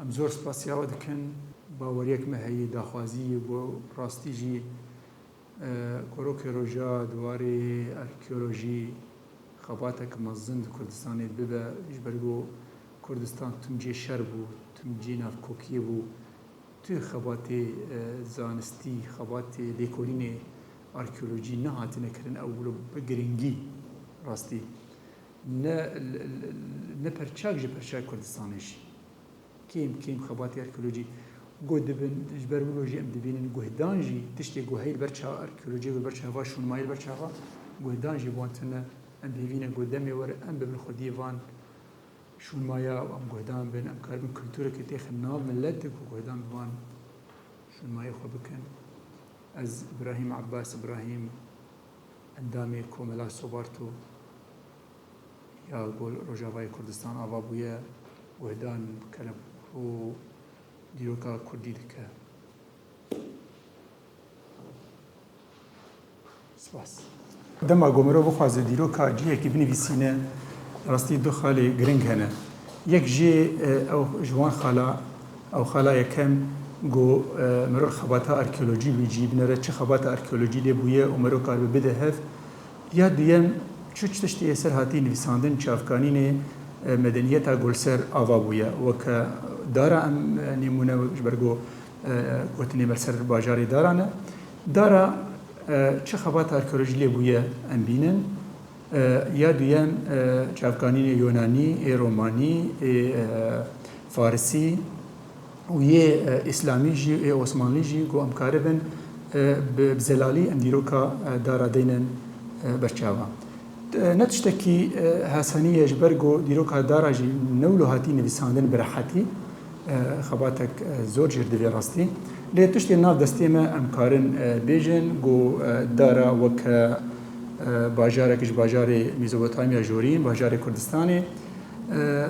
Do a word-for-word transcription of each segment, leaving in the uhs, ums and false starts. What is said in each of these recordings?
Em zor spasiya we dikin. Baweriyek me heye, daxwazî ye ku rastî jî, e, ku rokê roja di warê arkeolojî xebatek mezin di Kurdistanê bibe, ji ber ku Kurdistan tim cê şer bû, tim cê navkokiyê bû, tu xebatê, e, zanistî, xebatê lêkolînê arkeolojî nehatine kirin, ew wilo bi giringî rastî ne, ne perçak ji perçak Kurdistanê jî. Kêm kêm xebatê arkeolojî got dibin, ji ber wilo jî em dibînin guhdan jî tiştê ku heyî li ber çav arkeolojiyê, li ber çava şûnmayê, li ber çava guhdan jî bi wan tune. Em hêvî ne ku demê were em bibin xwediyê van şûnmaya û em guhdan bin, em karibin kulturekê têxin nav milet de ku guhdan bi van şûnmayê xwe bikin. Ez Îbrahîm Abbas Îbrahîm, endamê Komela Sobarto ya ku li Rojavayê Kurdistan ava bûye, guhdan bi kelebû dîroka kurdî dike. Spas. Dema ku mirov bixwaze dîroka cihekî binivîsîne, rastî du xalê giring hene. Yek jê, e, ew ji wan xala, ew xala yekem ku, e, mirov xebata arkeolojî wî cî binere, çi xebata arkeolojî lê bûye û mirov karibe bide hev. Ya duyem, çi tiştê ser hatî nivîsandin çavkanînê, e, medeniyeta golser ava bûye. Weke dara em, e, nêmûne ji ber ku, e, gotinê me li ser bajarê dara ne. Dara, e, çi xebata arkeolojî lê bûye em bînin. E, ya duyem, e, çavkanînê Yonanî, ê Romanî, ê, e, Farisî, û yê, e, Îslamî jî, yê Osmanlî jî ku em karibin, e, bi, bi zelalî em dîroka, e, dara deynin, e, berçavan. E, ne tiştekî, e, hesanî ye ji ber ku dîroka dara jî ne wilo hatî nivîsandin bi rehetî, e, xebatek, e, zor jê divê rastî. Lê tiştê nav destê me em karin, e, bêjin ku, e, dara weke, e, bajarek ji bajarê Mezopotamya Jorîn, bajarê Kurdistanê, e,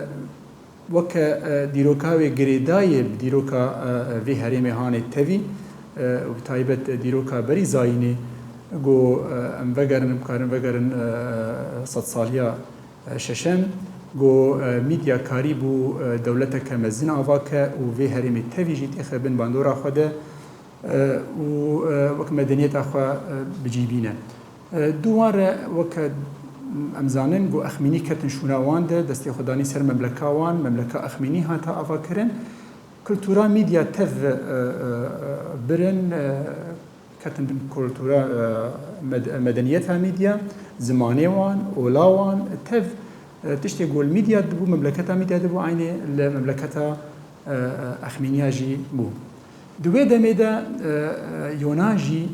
Weke, e, dîroka wê girêdayê bi dîroka, e, vê herêmê hanê tevî, e, û bi taybet dîroka berî zayînê, ku, e, em vegerin, em karin vegerin, e, sedsaliya, e, şeşem, ku, e, Mîdya karîbû, e, dewleteke mezin ava ke û vê herêmê tevî jî têxe bin bandora xwe de, e, û, e, wek medeniyeta xwe, e, bi cî bîne. E, di wan re weke em zanin ku Exmînî ketin şûna wan de, destê xwe danî ser memleka wan, memleka Exmînî hate avakirin. Kultura Mîdya tev, e, e, e, birin, e, ketin bin kultura, e, med-, medeniyeta Mîdya, zimanê wan, ola wan, tev, e, tiştê ku li Mîdya dibû, memleketa Mîdya dibû, eynê li memleketa, e, e, Exmîniya jî bû. Di wê demê de, e, e, Yonan jî, e,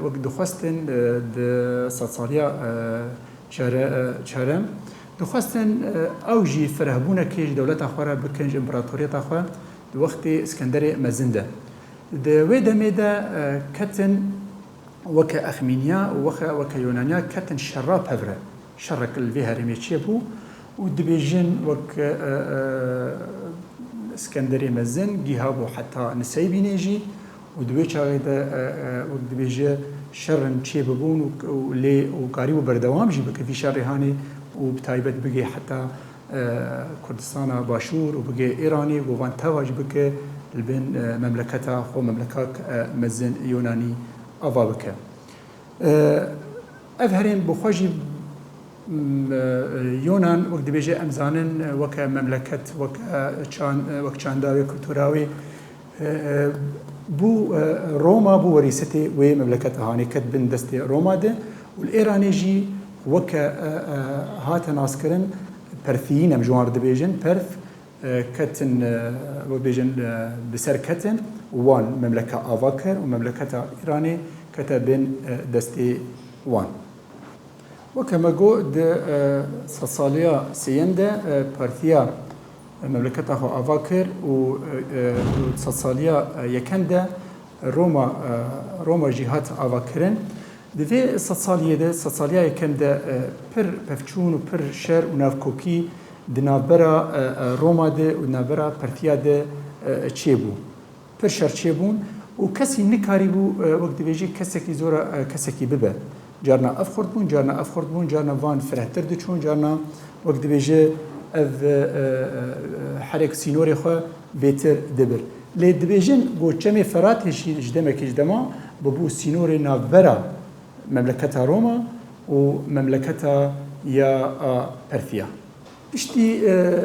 wek dixwestin, e, di sedsaliya, e, çare-, e, çarem, dixwestin, e, ew jî ferehbûnekê ji dewleta xwe re bikin, ji împaratoriyeta xwe di wextê Skenderê Mezin de. Di wê demê de, e, ketin weke Exmîniya û weke, weke Yonaniya ketin şerra pevre. Şerrek li vê herêmê çêbû û dibêjin wek, e, e, Skenderê Mezin gîha bû heta Niseybînê jî û di wê çaxê de, e, e, wek dibêje şerin çêbibûn û, û lê û karîbû berdewam jî bike vî şerê hanê û bi taybet bigê heta, e, Kurdistana Başûr û bigê Îranê û van teva jî bike li bin, e, memleketa xwe, memleka, e, mezin Yonanî ava bike. E, ev herêm bi xwe jî, m, e, Yonan, wek dibêje, em zanin, e, weke memleket, wek, e, çan-, e, wek çanda wê, kultura wê, e, e, bû, e, Roma bû werîsetê wê memleketa hanê ket bin destê Roma de û li Êranê jî weke, e, e, hate naskirin, Perthiyîn em ji wan re dibêjin, Perth, e, ketin, e, wek bêjin, e, bi ser ketin û wan memleka ava kir û memleketa Îranê kete bin, e, destê wan. Weke me got, di, e, sedsaliya sêyem de, e, Partiya memleketa xwe ava kir û, e, e, û sedsaliya, e, yekem de Roma, e, Roma jî hat avakirin. Di vê sedsaliyê de, sedsaliya yekem de, e, pir pevçûn û pir şer û navkokî di navbera, e, e, Roma de û navbera Partiya de, e, çêbû. Pir şer çêbûn û kesî nikarîbû, e, wek dibêjî kesekî zora, e, kesekî bibe. Carna ev xurt bûn, carna ev xurt bûn, carna van firehtir diçûn, carna wek dibêje ev, e, e, e, herêk sînorê xwe bêtir dibir. Lê dibêjin ku Çemê Feratê jî ji demekî ji dema bibû sînorê navbera memleketa Roma û memleketa ya a Perthiya. Piştî, e,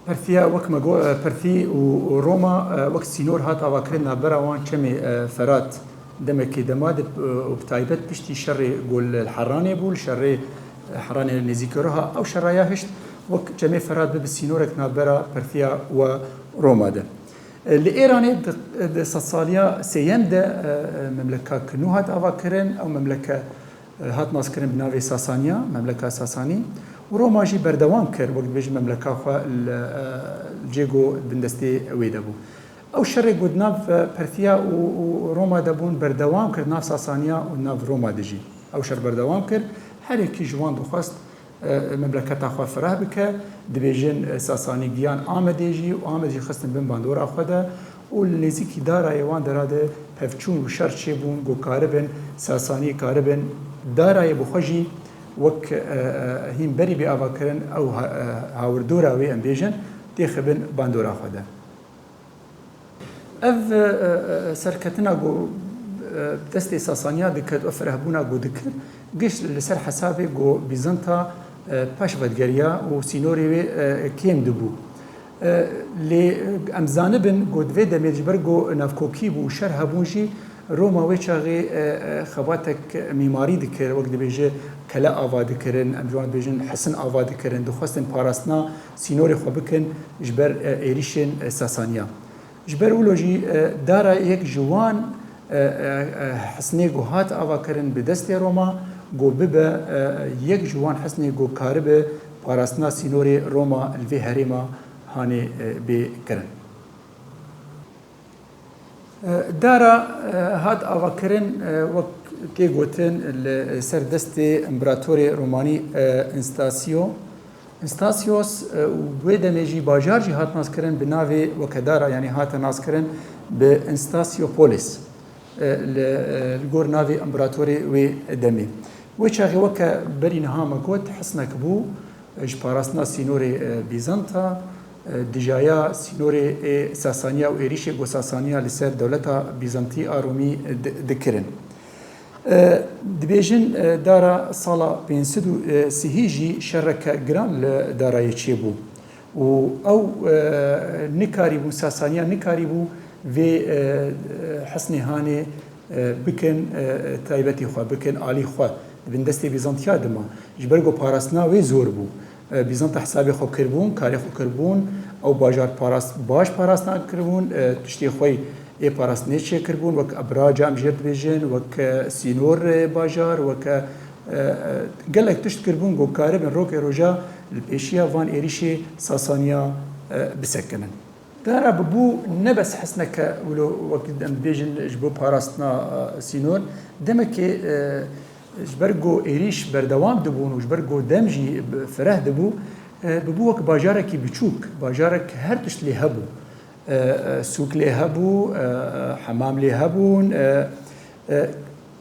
Perthiya wek me got, e, Perthî û, û Roma, e, wek sînor hat avakirin navbera wan Çemê, e, Ferat demekê dema de, e, û bi taybet piştî şerê ku li Heranê bû, li şerê, e, Heranê nêzîkî Roha, ew şeraya hişt wek Çemê Ferat bibe sînorek navbera Perthiya û Roma de. E, li Êranê di, di sedsaliya sêyem de, e, e, memleka ki nû hat avakirin, ew memleke e, hat naskirin bi navê Sasaniya, memleka Sasanî, û Roma jî berdewam kir, wek dibêjin memleka xwe li, e, cê ku bindestê wê de bû. Ew şerê ku di nav, e, Perthiya û, û Roma de bûn, berdewam kir nav Sasaniya û nav Roma de jî. Ew şer berdewam kir, her yekî ji wan dixwest, e, memleketa xwe fireh bike, dibêjin, e, Sasanî giyan Amedê jî û Amed jî xistin bin bandora xwe de, û li nêzîkî Darayê wan dera de pevçûn û şer çêbûn ku karibin Sasanî karibin Darayê bi xwe jî wek, e, e, hîn berî bê avakirin ew ha-, e, hawirdora wê em bêjin têxibin bandora xwe de. Ev, e, e, serketina ku, e, destê Sasaniya diket û firehbûna ku dikir, giş li ser hesabê ku Bîzanta, e, paş vedigeriya û sînorê wê, e, kêm dibû. E, lê em zanibin ku di vê demê ji ber ku navkokî bû û şer hebûn jî Roma wê çaxê, e, e, xebatek mîmarî dikir, wek dibêje kele ava dikirin, em ji wan dibêjin hisin ava dikirin, dixwestin parastina sînorê xwe bikin ji ber, e, êrîşên, e, Sasaniya. Ji ber wilo jî, e, Dara yek ji wan, e, e, e, hisnê ku hat avakirin bi destê Roma, ku bibe, e, yek ji wan hisnê ku karibe parastina sînorê Roma li vê herêma hanê, e, bê kirin. E, Dara, e, hat avakirin, e, wek tê gotin li ser destê împeratorê Romanî, e, Instasio. Instasios, e, û wê demê jî bajar jî hat naskirin bi navê weke Dara, yanî hate naskirin bi Instasiopolis, e, li, e, li gor navê împeratorê wê demê. Wê çaxê weke berî niha me got, hisnek bû, e, ji parastina sînorê, e, Bîzanta, e, dijaya sînorê ê Sasaniya û êrîşê ku Sasaniya li ser dewleta Bîzantî a Romî, e, di-, dikirin. E, dibêjin, e, Dara sala pênc sed û sihî jî şereke giran li Darayê çêbû û ew, e, nikarîbû, Sasaniya nikarîbû vê, e, e, hisnê hanê, e, bikin, e, taybetî xwe, bikin alî xwe. Di bin destê Bîzantiya dima. Ji ber ku parastina wê zor bû. E, Bîzanta hesabê xwe kiribûn, karê xwe kiribûn, ew bajar parast-, baş parastina kiribûn, e, tiştê xwe yê parastinê çêkiribûn, wek ebraca em jê dibêjin, wek, e, sînor, e, bajar, wek, e, e, gelek tişt kiribûn ku karibin rokê roja li pêşiya van êrîşê Sasaniya, e, bisekinin. Dara bibû ne bes hisneke wilo wek em dibêjin ji bo parastina, e, sînor, demekê, e, ji ber ku êrîş berdewam dibûn û ji ber ku dem jî bi-, fireh dibû, e, bibû wek bajarekî biçûk, bajarek her tişt lê hebû. E, e, sûk lê hebû, e, e, hemam lê hebûn, e, e,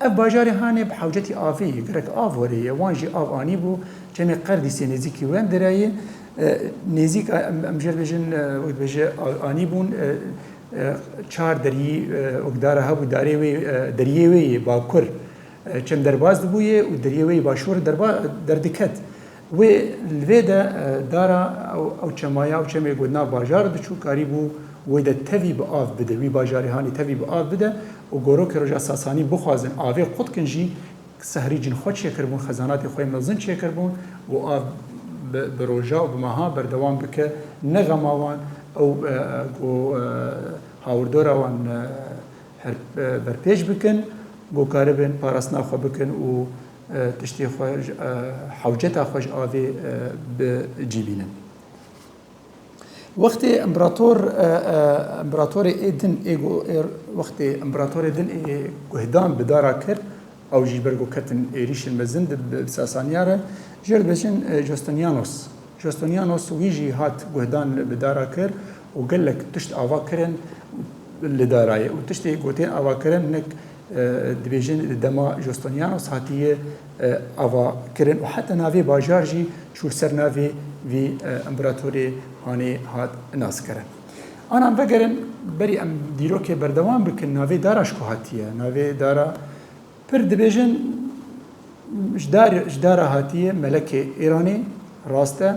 ev bajarê hanê bi hewcetî avê ye, gerek av were ye. Wan jî av anîbû, çemê Qerdîsê nêzîkî Wendireyê, e, nêzîk, em, em jê dibêjin, e, wek dibêje, a-, anîbûn, e, e, çar derî, e, wek dara hebû, darê wê, e, deriyê wê yê bakur, e, çem derbas dibûye û deriyê wê yê başûr derba-, derdiket. Wê li vê de, e, dara ew, ew çemaya, ew çemê ku nav bajar diçû, karîbû wê de tevî bi av bide, wî bajarê hanê tevî bi av bide û gorokê roja Sasanî bixwazin avê qut kin jî, sehrî cin xwe çêkiribûn, xezanatê xwe yê mezin çêkiribûn û av bi, bi roja û bi meha berdewam bike, ne xema wan ew, e, ku, e, hawirdora wan, e, her, e, berpêş bikin, ku karibin parastina xwe bikin û, e, tiştê xwe ji, e, hewceta xwe ji avê, e, bi cî bînin. Wextê împerator, e, e, împeratorê ê din ê gu-, ê, wextê împeratorê din ê guhdan bi dara kir, ew jî ber ku ketin êrîşên mezin di bi Sasaniya re, jê re dibêjin, e, Justinianos. Justinianos wî jî hat guhdan bi dara kir û gelek tişt ava kirin li darayê. Û tiştê gotên ava kirin hinek, e, dibêjin di dema Justinianos hatiye, e, ava kirin û heta navê bajar jî çû ser navê vî, e, împeratorê hanê hat naskirin. Ana em vegerin, berî em dîrokê berdewam bikin, navê dara ji ku hatiye? Navê dara pir dibêjin, ji dar-, ji dara hatiye, melekê Îranê, rast e,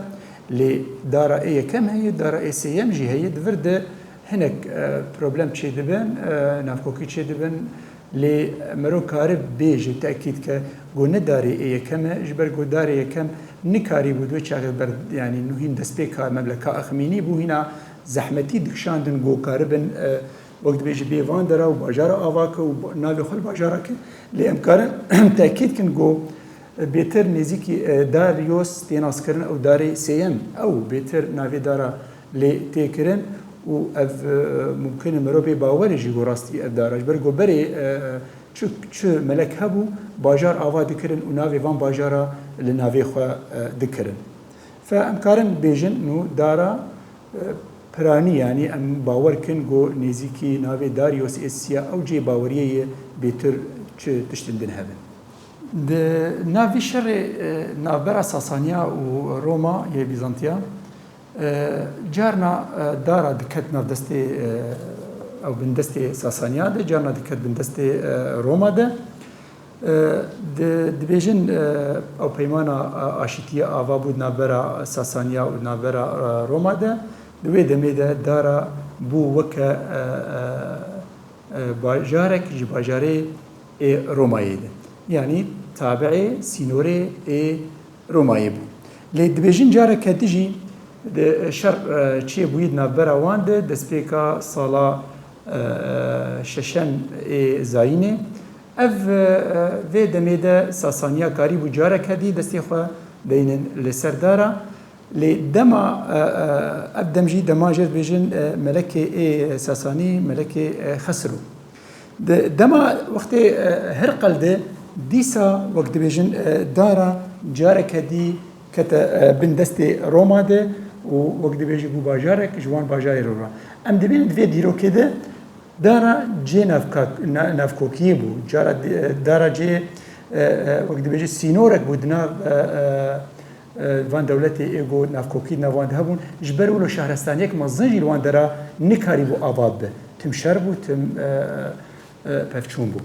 lê dara ê yekem heye, dara ê sêyem jî heye, di vir de hinek, e, problem çêdibin, e, navkokî çêdibin, lê mero karib bêje, tekîd ke, ku ne darê ê yekem e, ji ber ku darê yekem nikarîbû di wê çaxê ber, yanî nû hîn destpêka memleka Exmînî bû, hîna zehmetî dikişandin ku karibin, e, wek dibêje bê van dera û bajara ava ke û navê xwe li bajara ke. Lê em karin tekîd kin ku bêtir nêzîkî, e, Darius tê naskirin, ew darê sêyem, ew bêtir navê dara lê tê kirin û ev, e, mumkin e mirov bê bawerê jî ku rastî ev dara, ji ber ku berê, e, çi, çi melek hebû, bajar ava dikirin û navê van bajara li navê xwe, e, dikirin. Fe em karin bêjin nû dara, e, piranî, yanî em bawer kin ku nêzîkî navê Darius ê Siya ew cê baweriyê ye, bêtir çi tiştin din hebin. Di nav vî şerê, e, navbera Sasaniya û Roma yê Bîzantiya, e, carna, e, dara diket nav destê, e, ew bin destê Sasaniya de, carna diket bin destê, e, Roma de. E, di-, dibêjin, e, ew peymana, e, aşîtiyê ava bû di navbera Sasaniya û di navbera, e, Roma de. Di wê demê de dara bû weke, e, e, e, bajarek ji bajarê ê Romayê de. Yanî tabiê sînorê ê Romayê bû. Lê dibêjin careke din jî di şer, e, çêbûyî di navbera wan de destpêka sala, e, şeşem ê zayînê. Ev, e, vê demê de Sasaniya karîbû careke dî destê xwe deynin li ser dara. Lê dema, e, e, ev dem jî dema jê dibêjin, e, melekê ê Sasanî, melekê, e, Xesro. Di dema wextê, e, Hirqel de dîsa wek dibêjin, e, dara careke dî kete, e, bin destê Roma de û wek dibêjî bû bajarek ji wan bajarê Roma. Em dibînin di vê dîrokê de dara cê navka-, na-, navkokiyê bû. Cara di-, dara cê, e, e, wek dibêjî sînorek bû di nav, e, e, e, van dewletê ê ku navkokî di nav wan de hebûn. Ji ber wilo şehrestaniyek mezin jî li wan dera nikarîbû ava bibe. Tim şer bû, tim, e, e, pevçûn bû.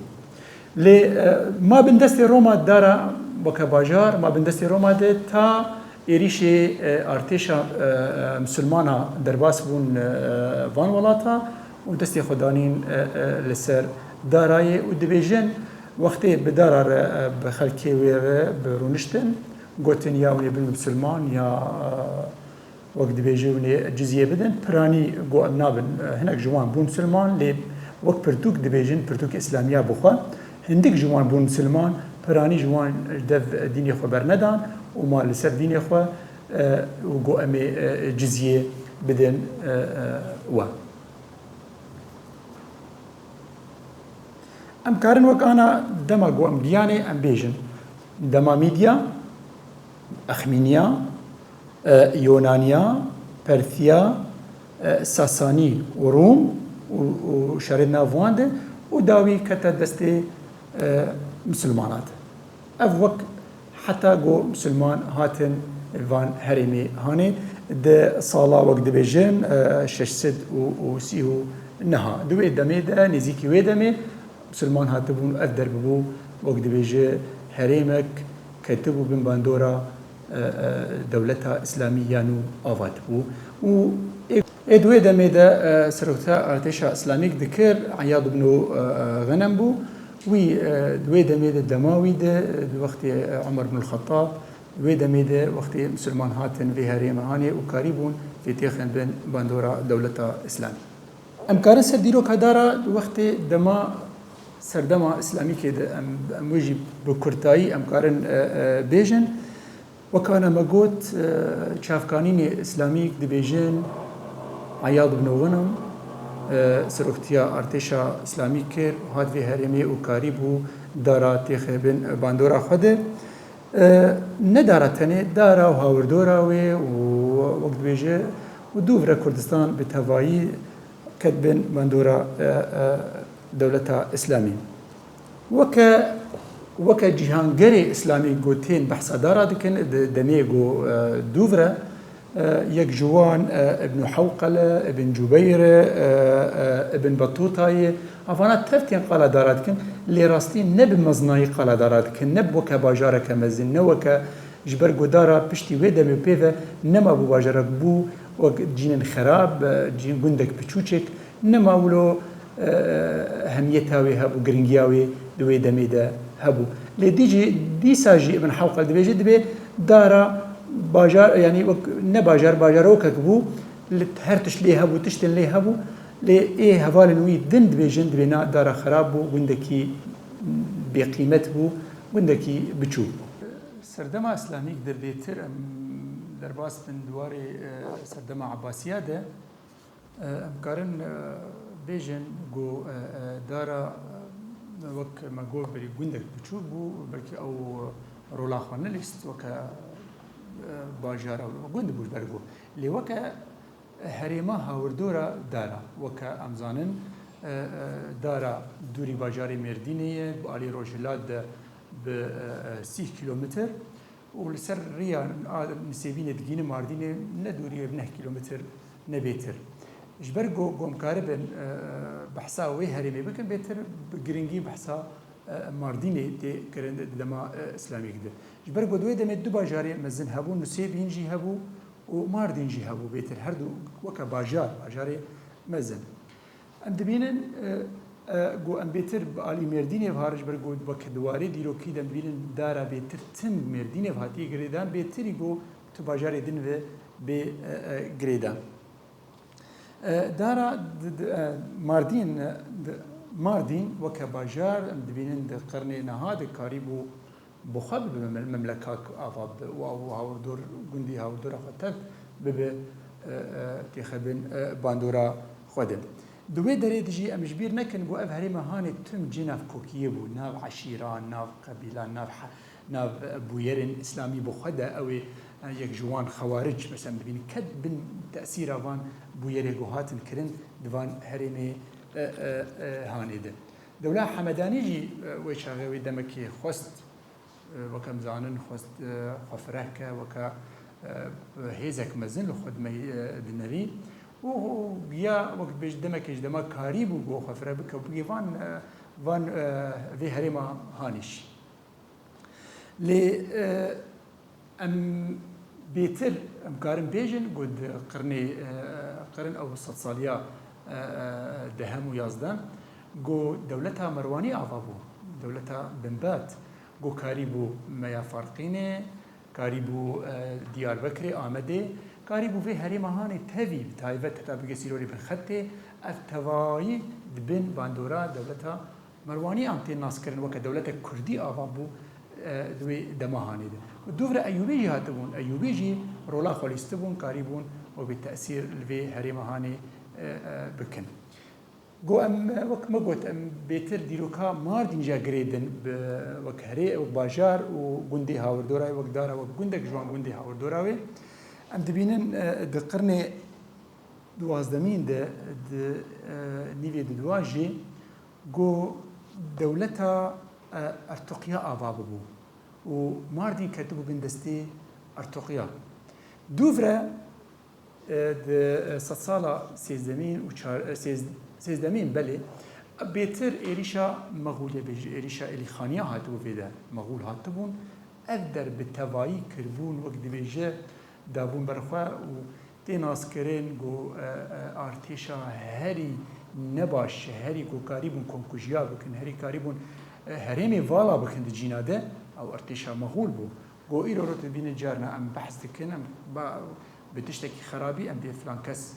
Lê, e, ma bin destê Roma dara weke bajar, ma bin destê Roma de ta êrîşê, e, artêşa, e, e, misilmana derbas bûn, e, van welata û destê xwe danîn, e, e, li ser darayê û dibêjin, wextê bi dara re, e, bi xelkê wê re bi rûniştin, gotin ya hûn ê bin misilman ya, e, wek dibêje hûn ê cizyê bidin, piranî got em nabin, hinek ji wan bûn misilman, lê wek pirtûk dibêjin, pirtûk îslamiya bi xwe, hindik ji wan bûn misilman, piranî ji wan ji dev dînê xwe bernedan û ma li ser dînê xwe, e, û got em ê, e, cizyê bidin, e, e, we. Em karin wek ana dema ku em giyanê em bêjin, dema Mîdya, Exmîniya, e, Yonaniya, Persiya, e, Sasanî û Rûm û, û şerê nav wan de û dawî kete destê, e, misilmana de. Ev wek heta ku misilman hatin van herêmê hanê di sala wek dibêjin, e, şeş sed û sî û neha. Di wê demê de, nêzîkî wê demê, misilman hatibûn, ev derbibû, wek dibêje, herêmek ketibû bin bandora, e, e, dewleta îslamî ya nû ava dibû. Û ê, ê di wê demê de, e, serokta artêşa îslamîk dikir, Eyad ibn, e, e, Xenem bû. Wî, e, di wê demê de, dema wî de, e, di wextê, e, Umar ibn Xettab, di wê demê de wextê misilman hatin vê herême hanê û karîbûn vê têxin bin bandora dewleta îslamî. Em karin ser dîroka dara wextê dema serdema îslamîkê de em, em wê jî bi kurtayî em karin, e, e, bêjin. Wek ana me got, e, çavkanînê îslamîk dibêjin, Eyad ibn Xenem, e, seroktiya artêşa îslamî kir û hat vê herêmê û karîbû dara têxe bin bandora xwe de. E, ne dara tenê, dara û hawirdora wê û wek dibêje û dûv re Kurdistan bi tevayî ket bin bandora, e, e, dewleta îslamî. Weke, weke cîhangerê îslamî ku tên behsa dara dikin, di demê ku, e, dûv re, Yek ji wan, e, Ibn Hewqel e, Ibn Cubeyr e, e, e, Ibn Batuta ye. Evana tev tên qala dara dikin, lê rastî ne bi mezinayî qala dara dikin, ne bi weke bajareke mezin, ne weke, ji ber ku dara piştî wê demê pê ve nema bû bajarek, bû wek cînên xerab, e, cîn, gundek biçûçek, nema wilo, e, hemiyeta wê hebû, giringiya wê di wê demê de hebû. Lê dî jî, dîsa jî Ibn Hewqel dibêje, dibê dara bajar, yanî wek ne bajar, bajarokek bû, li her tişt lê hebû, tiştên lê hebû, lê ê hevalên wî din dibêjin, dibê na dara xerab bû, gundekî bêqîmet bû, gundekî biçûk bû. Serdema Îslamîk de bêtir em derbas bin di warê, e, serdema Ebasiya de, e, em karin, e, bêjin ku, e, e, dara, e, wek me got berî gundek biçûk bû, belkî ew rola xwe nelîst weke, e, bajar ew gund bû ji ber ku. Lê weke herêma hawirdora dara, weke em zanin, e, e, dara dûrî bajarê Mêrdînê ye, bi alî rojhilat de bi, e, e, sî kîlometr û li ser riya a Nisêbînê digihîne Mardînê ne dûrî ye, bi neh kîlometr ne bêtir. Ji ber ku, ku em karibin, e, e, behsa wê herêmê bikin, bêtir bi giringî behsa, e, Mardînê tê kirin di dema, e, Îslamîk de. Ji ber ku di wê demê du bajarê mezin hebûn, Nisêbîn jî hebû û Mardîn jî hebû, bêtir her du weke bajar, bajarê mezin. Em dibînin, e, e, ku em bêtir bi alî Mêrdînê ve, ji ber ku weke di warê dîrokî de em dibînin dara bêtir tim Mêrdînê ve hatiye girêdan, bêtirî ku tu bajarê din ve bê, e, e, girêdan. E, dara di, di, e, Mardîn, e, di, Mardîn weke bajar em dibînin di qirnê niha de karîbû bi xwe bibe mem-, memleka ava bibe û ew hawirdor, gundî hawirdora xwe tev bibe, e, e, têxebin, e, bandora xwe de. Di wê derê de jî em ji bîr nekin ku ev herêma Hanê tim cih navkokiyê bû, nav eşîran, nav qebîlan, nav he-, nav, e, bûyerên îslamî bi xwe de ew ê, e, yek ji wan Xewaric, mesela, em dibînin ket bin tesîra van bûyerê ku hatin kirin di van herêmê, e, e, e, Hanê de. Dewla Hemedanî jî, e, wê çaxê wê demekê xwest, e, weke em zanin, xwest, e, xwe fireh ke, weke, e, hêzek mezin li xwe dime-, e, dinevî. Û, û ya wek dibêj demekê ji dema karî bû ku xwe fireh bike û bigê van, e, van, e, vê herêma Hanî jî. Lê, e, em bêtir, em karin bêjin ku di qirnê, e, qirin ew sedsaliya, e, e, dehem û yazdeh, ku dewleta Merwanî ava bû, dewleta Binbad, ku karîbû Meya Farqînê, karîbû, e, Diyarbekirê, Amedê, karîbû vê herêma Hanê tevî, bi taybet heta bigê sîrorê Binxetê, ev tevayî di bin bandora dewleta Merwanî an tê naskirin weke dewletek kurdî ava bû, e, di wê dema Hanê de. Dûvre Eyûbî jî hatibûn. Eyûbî jî rola xwe lîstibûn, karîbûn wek bi tesîr li vê herêma Hanê, e, e, bikin. Go em, wek me got, em bêtir dîroka Mardîn jî girêdin bi wek herê, wek bajar û gundê hawirdora wê, wek dara, wek gundek ji wan gundê hawirdora wê. Em dibînin, e, di qirnê duwazdemîn de, di, e, nîvê duduwa jî, Go dewleta, e, Ertoqiya ava bûbû û Mardîn ketibû bin destê Ertoqiya. Dûvre, e, di, e, sedsala sêzdemîn û çar, e, sêz-, sêzdemîn belê, bêtir êrîşa Mexûlê bêjî, êrîşa Êlîxaniya hatibû vê de. Mexûl hatibûn, ev der bi tevayî kirbûn, wek dibêje, dabûn ber xwe û tê naskirin ku, e, e, artêşa herî nebaş, herî ku karîbûn komkujiya bikin, herî karîbûn, e, herêmê vala bikin di cîna de, ew artêşa Mexûl bû. Ku îro rot dibînin carna em behs dikin, em ba, bi tiştekî xerabî em dê filan kes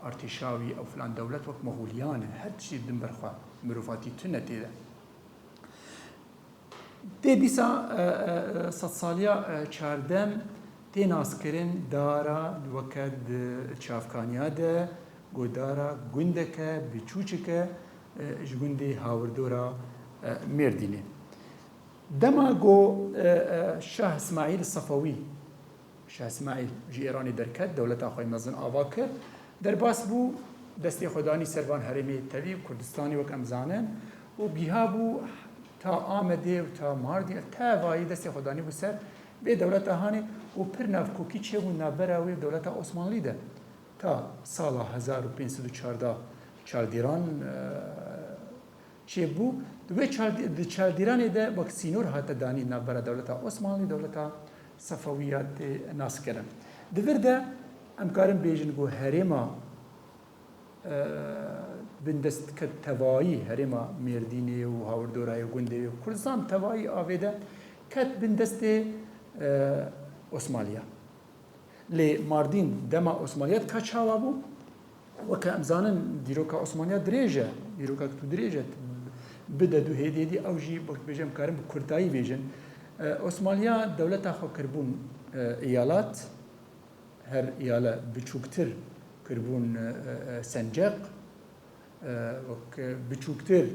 artêşa wî, ew filan dewlet wek Mexûliyan e, her tiştî din ber xwe, mirovatî tune tê de. Tê dîsa, e, e, e, sedsaliya, e, çardem tê naskirin dara weke di çavkaniya de, ku dara gundeke biçûçike, e, ji gundê hawirdora, e, Mêrdînê. Dema ku, e, e, Şah Îsmaîl Sefewî Şah Îsmaîl ji Îranê derket, dewleta xwe mezin ava kir. Derbas bû, destê xwe danî ser van herêmê tevî Kurdistanê wek em zanin û giha bû ta Amedê û ta Mardîn, tevayî destê xwe danî bû ser Vê dewleta hanê û pir navkokî çêbûn navbera wê dewleta Osmanlî de. Ta sala hezar û pênc sed û çardeh Çaldîran, e, çêbû. Di wê Çaldî-, di Çaldîranê de wek sînor hate danîn navbera dewleta Osmanlî, dewleta Sefewiya tê naskirin. Di vir de em karin bêjin ku herêma, e, bindest ket tevayî herêma Mêrdînê û hawirdorayê gundê Kurdistan tevayî avê de ket bindestê, e, Osmaliya. Lê Mardîn dema Osmaniya dika çawa bû? Weke em zanin dîroka Osmaniya dirêj e, dîroka tu dirêj e, bide du hêdî hêdî ew jî wek bêjim karin bi kurtayî bêjin. E, Osmaniya dewleta xwe kirbûn, e, îyalat, her îyale biçûktir kirbûn, e, e, senceq. E, wek biçûktir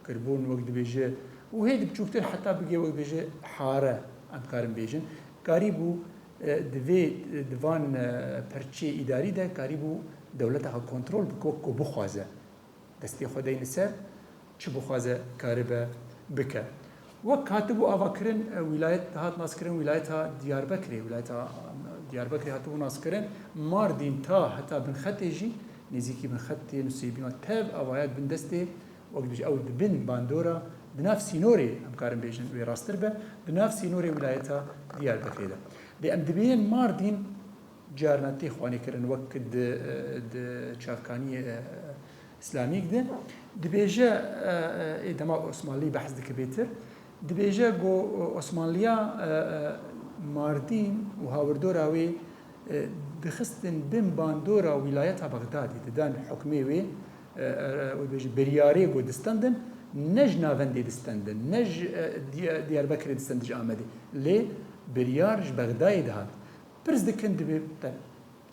kirbûn, wek dibêje, û hê di biçûktir heta bigê wek dibêje hare, em karin bêjin. Karîbû, e, di vê, di van, e, perçê îdarî de karîbû dewleta xwe kontrol bike wek ku bixwaze. Destê xwe deyne ser, çi bixwaze karibe bike. Wek hatibû avakirin, e, wîlayet dihat naskirin wîlayeta Diyarbekirê. Wîlayeta Diyarbekirê hatibû naskirin. Mardîn ta heta binxetê jî, nêzîkî binxetê Nusêbîna tev avaya di bin destê, wek dibêje ew di bin bandora, di nav sînorê, em karin bêjin wê rasttir be, di nav sînorê wîlayeta Diyarbekirê de. Lê em dibînin Mardîn carna tê xwanîkirin wek di, di çavkaniyê, e, îslamîk de. Dibêje, e, e, ê dema Osmanlî behs dike bêtir, dibêje ku Osmanliya, e, e, Mardîn û hawirdora wê, e, dixistin bin bandora wîlayeta Bexdadê, didan hukmê wê, e, e, wê dibêje biryarê ku distendin, ne ji navendê distendin, ne ji, e, Diya-, Diyarbekirê distendin ji Amedê. Lê biryar ji Bexdayê dihat. Pirs dikin dibê te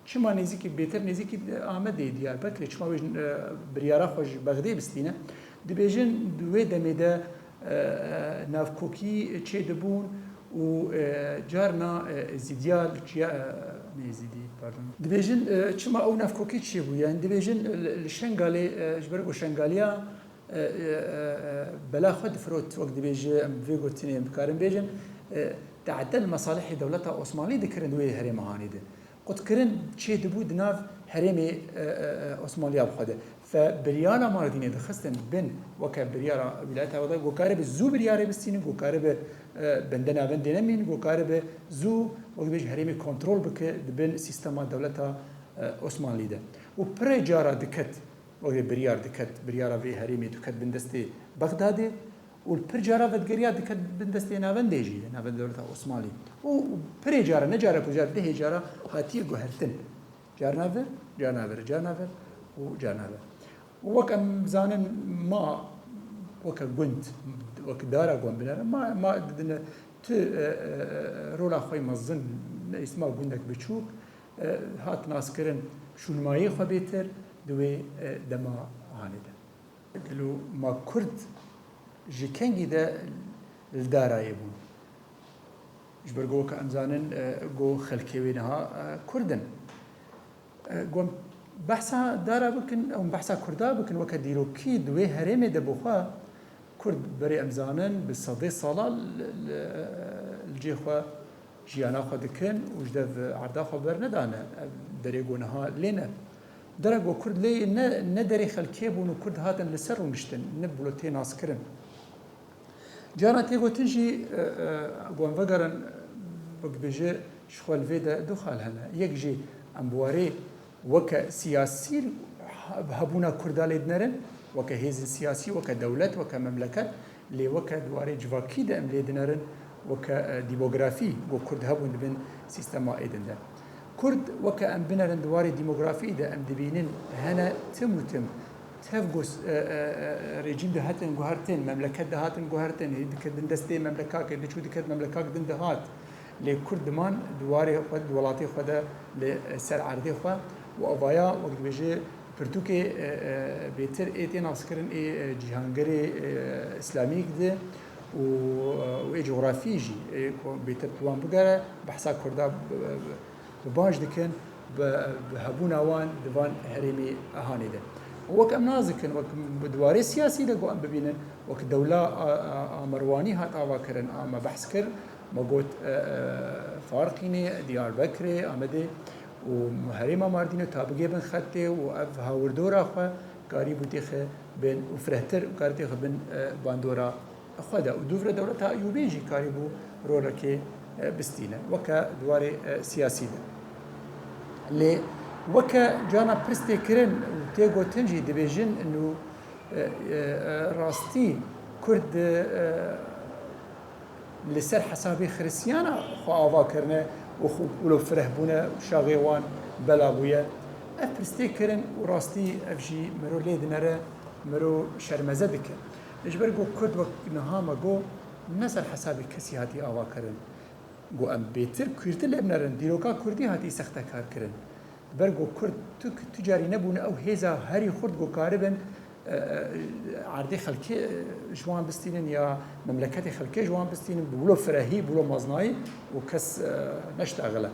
çima nêzîkî, bêtir nêzîkî Amedê, Diyarbekirê, çima wê, e, biryara xwe ji Bexdê bistîne? Dibêjin di wê demê de, e, e, navkokî çêdibûn û, e, carna, e, Êzîdiya li çiya, e, ne Êzîdî, pardon. Dibêjin, e, çima ew navkokî çêbû? Yani dibêjin li, li Şengalê, e, ji ber ku Şengaliya e, e, e, e, bela xwe difirot, wek dibêje, em vê gotinê em dikarin bêjin, e, te'etel mesalihê dewleta Osmanlî dikirin di wê herêma hanê de. Qutkirin çê dibû di nav herêmê, e, e, e, Osmanliya bi xwe de. Fe biryara Mardînê dixistin bin weke biryara wîlayeta Bexdayê, ku karibe zû biryarê bistînin, ku karibe, e, bende navendê nemîn, ku karibe zû, wek dibêje, herêmê kontrol bike di bin sîstema dewleta, e, Osmanlî de. Û pirê cara diket, wek biryar diket, biryara vê herêmê diket bin destê Bexdadê û li pir cara vedigeriya diket bin destê navendê jî, navend dewleta Osmanlî. Û pirê cara, ne carek û car, dehê cara hatiye guhertin. Carna vir, carna vir, carna vir û carna vir. Û wek em zanin, ma weke gund, wek dara gund binere, ma, ma didine tu, e, e, e, rola xwe mezin, ne îsma gundek biçûk, e, hat naskirin, şûnmayê xwe bêtir di wê, e, dema hanê de. Gelo ma Kurd ji kengî de li darayê bûn? Ji ber ku weke em zanin, e, ku xelkê wê niha, e, Kurd in. E, ku em behsa dara bikin, em behsa Kurda bikin, weke dîrokî di wê herêmê de bi xwe, Kurd berê em zanin bi sedê sala li, li, li cê xwe jiyana xwe dikin û ji dev erda xwe bernedane. Ev derê ku niha lê ne. Dera ku Kurd lê ne, ne derê xelkê bûn û Kurd hatin li ser rûniştin, ne bilo tê naskirin. Carna tê gotin jî, e, e, ku em vegerin, wek dibêje, ji xwe li vê de du xal hene. Yek jî em bi warê weke siyasî hebûna Kurda lê dinerin, weke hêzên siyasî, weke dewlet, weke memleket, lê weke di warê civakî de em lê dinerin, weke, e, demografî, ku Kurd hebûn di bin sîstema êdin de. Kurd weke em binerin di warê demografî de em dibînin hene tim û tim tev ku, e, e, e, rejîm dihatin guhertin, memleket dihatin guhertin, hê diket bin destê memlekakê, diçû diket memlekak din dihat. Lê Kurd diman di warê xwe, di welatê xwe de li ser erdê xwe û avaya, wek dibêje, pirtûkê, e, e, bêtir ê tê naskirin ê, e, cîhangerê, e, îslamîk di û, e, û ê cografî jî ê ku bêtir bi wan bigere, behsa Kurda bi, bi, bi baş dikin, bi, bi hebûna wan di van herêmê hanê de. Û wek em nas dikin, wek di warê siyasî de ku em bibînin, wek dewla, a, a, a Merwanî hat avakirin, a me behs kir, Ma got, e, e, Farqînê, Diyarbekirê, Amedê û herêma Mardînê ta bigê bin xetê û ev hawirdora xwe karîbû têxe bin û firehtir û karî têxe bin, e, bandora xwe de. Û dûvre dewleta Eyûbî jî karîbû rolekê, e, bistîne, weke di warê, e, siyasî de. Lê weke carna pirs tê kirin û tê gotin jî dibêjin, nû, e, e, e, rastî Kurd, e, li ser hesabê Xiristiyana xwe ava kirine û xwe wilo fireh bûne û şaxê wan bela bûye. Ev pirs tê kirin û rastî ev jî miro lê dinere, miro şermeze dike. Ji ber ku Kurd wek niha me got, ne ser hesabê kesî hatî ava kirin. Got, em bêtir kûrtir lê binerin, dîroka Kurdî hatî sextekar kirin. Ber ku Kurd tu, tu carî nebûne ew hêza herî xurt ku karibin, e, e, erdê xelkê, e, ji wan bistînin ya memleketê xelkê ji wan bistînin, bi wilo firehî, bi wilo maznayî û kes, e, neştaxile.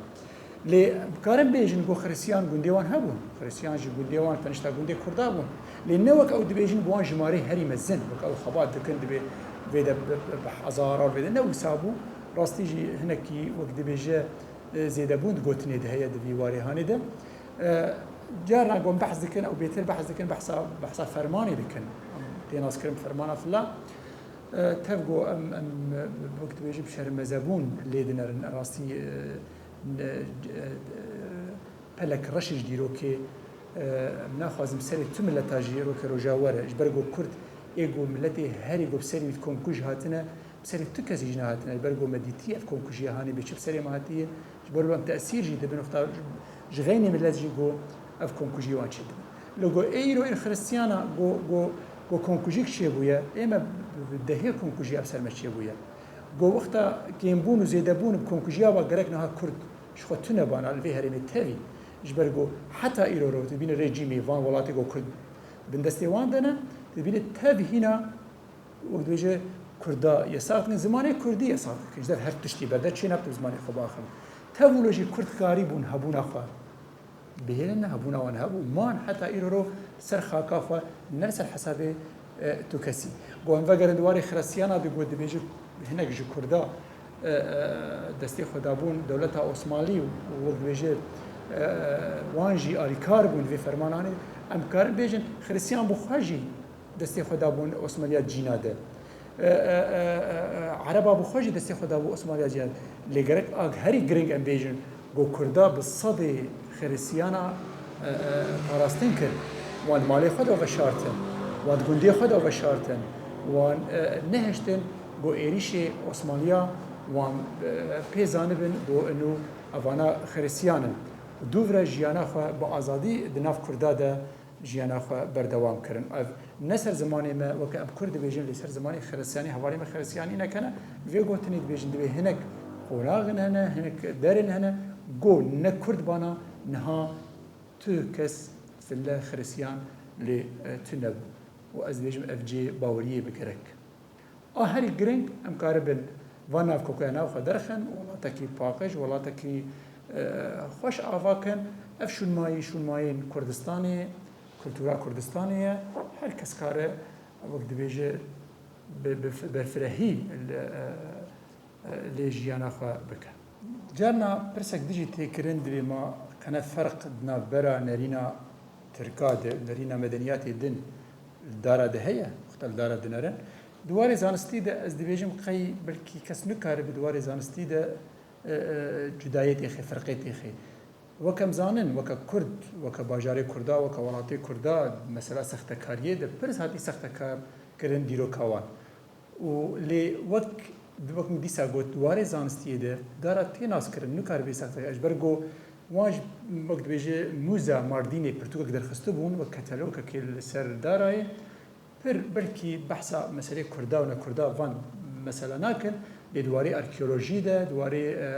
Lê dikarin bêjin ku Xiristiyan gundê wan hebûn. Xiristiyan ji gundê wan, tenişta gundê Kurda bûn. Lê ne wek ew dibêjin bi wan jimarê herî mezin. Wek ew xebat dikin, dibê vê de bi, bi, bi hezaran vê de. Ne wisa bû. Rastî jî hinekî wek dibêje, e, zêdebûn di gotinê de heye di vî warê hanê de. E, carna ku em behs dikin, ew bêtir behs dikin, behsa, behsa fermanê dikin. Em tê naskirin fermana fila. E, tev ku em, em, e, wek dibêjin şermezebûn lê dinerin. Rastî, e, ne, e, e, pelek reş ji dîrokê, e, em naxwazim serê tu mileta jî roke roja were. Ji ber ku Kurd ê ku miletê herî ku bi serî wî komkuj hatine, bi serê tu kesî jî nehatine. Ji ber ku me dîtî ev komkujiya hanê bê çi bi serê me hatiye. Ji ber ku em tesîr jî dibin wexta ji xeynê milet jî ku ev komkujiyê wan çêdibin. Lê ku ê îro ê Xiristiyana ku, ku, ku komkujîk çêbûye, ê me bi, bi dehê komkujî ev ser me çêbûye. Ku wexta kêmbûn û zêdebûn bi komkujiya ve gerek niha Kurd ji xwe tune bana li vê herêmê tevî. Ji ber ku heta îro ro dibîne rejîmê van welatê ku Kurd bindestê wan de ne, dibîne tev hîna û dibêje Kurda yesaq dikin, zimanê Kurdî yesaq dikin. Ji dev her tiştî berde çê nebû zimanê xwe biaxivin. Tev wilo jî Kurd karî bûn hebûna xwe bihêlin, hebûna wan hebû, man heta îro ro ser xaka xwe, ne li ser hesabê, e, tu kesî. Ku em vegerin di warê Xiristiyana de ku dibêje hinek ji Kurda, e, e, destê xwe dabûn dewleta Osmanlî û wek dibêje, e, wan jî alîkar bûn vê fermananê, em karin bêjin Xiristiyan bi xwe jî destê xwe dabûn Osmaniya cîna de. E, e, e, e, e, Ereba bi xwe jî destê xwe dabû Osmaniya cîna de. Lê gerek a herî giring em bêjin, ku Kurda bi sedê Xiristiyana, e, e, parastin kir. Wan di malê xwe de veşartin. Wan di gundê xwe de veşartin. Wan, e, nehiştin ku êrîşê Osmaniya wan, e, pê zanibin ku inu evana Xiristiyan in. Dûvre jiyana xwe bi azadî di nav Kurda de jiyana xwe berdewam kirin. Ev ne ser zimanê me, weke em Kurd dibêjin, lê ser zimanê Xiristiyanî, hevalê me Xiristiyanî nekene, vê gotinê dibêjin, divê hinek qonaxin hene, hinek derin hene, go ne Kurd bana niha tu kes fille Xiristiyan lê, e, tu nebû. Û ez dibêjim ev cê baweriyê bi gerek. A herî giring, em karibin van navkokiya nav xwe derxin, welatekî paqij, welatekî, e, xweş ava kin. Ev şûnmayî, şûnmayên Kurdistanê, kultura Kurdistanê ye. Her kes kare, wek dibêje, bi, bi berfirehî li, e, e, lê jiyana xwe bike. Carna pirsek dijî tê kirin, divê ma qene ferq di navbera nerîna Tirka de, nerîna medeniyatê din li dara de heye, wexta li dara dinerin. Di warê zanistî de ez dibêjim qey belkî kes nikaribe di warê zanistî de, e, e, cudayê têxê, ferqê têxê. Wek em zanin, weke Kurd, weke bajarê Kurda, weke welatê Kurda, mesela sextekariyê de pirs hatî sextekar kirin dîroka wan. Û lê wek, wek min dîsa got, di warê zanistiyê de dara tê naskirin, nikaribe sextekar. Ji ber ku wan ji, wek dibêje, mûza Mardînê pirtûkek derxistibûn, wek ketelokekê li ser darayê. Pir belkî behsa meselê Kurda û ne Kurda van mesela nakin, lê di warê arkeolojî de, di warê, e,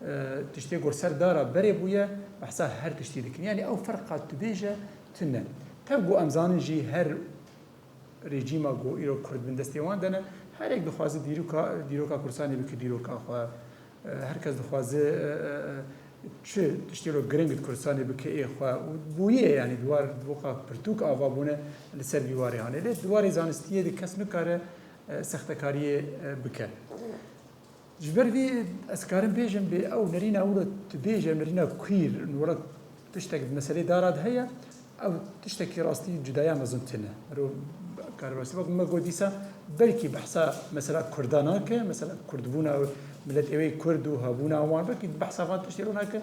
e, e, tiştê ku ser dara berê bûye, behsa her tiştî dikin. Yanî ew ferqa tu bêje tune. Tev ku em zanin jî her rejîma ku îro Kurd bin destê wan de ne, her yek dixwaze dîroka, dîroka Kurdistanê bike dîroka xwe. E, her kes dixwaze, e, e, e, çi tiştê lo giring di Kurdistanê bike ê xwe. Û bûye, yanî di war, di weka pirtûk ava bûne li ser vî warê hane. Lê di warê zanistiyê de kes nikare, e, sextekariyê, e, bike. Ji ber vê ez karim bêjim, bê ew nerîna wilo tu bêje, nerîna queer, wilo tiştek di meselê dara de heye, ew tiştekî rastî cudaya mezin tune. Mero kar rastî, wek me got dîsa, belkî behsa mesela Kurda nake, mesela Kurdbûna miletê wê Kurd û hebûna wan, belkî behsa van tiştê ro nake,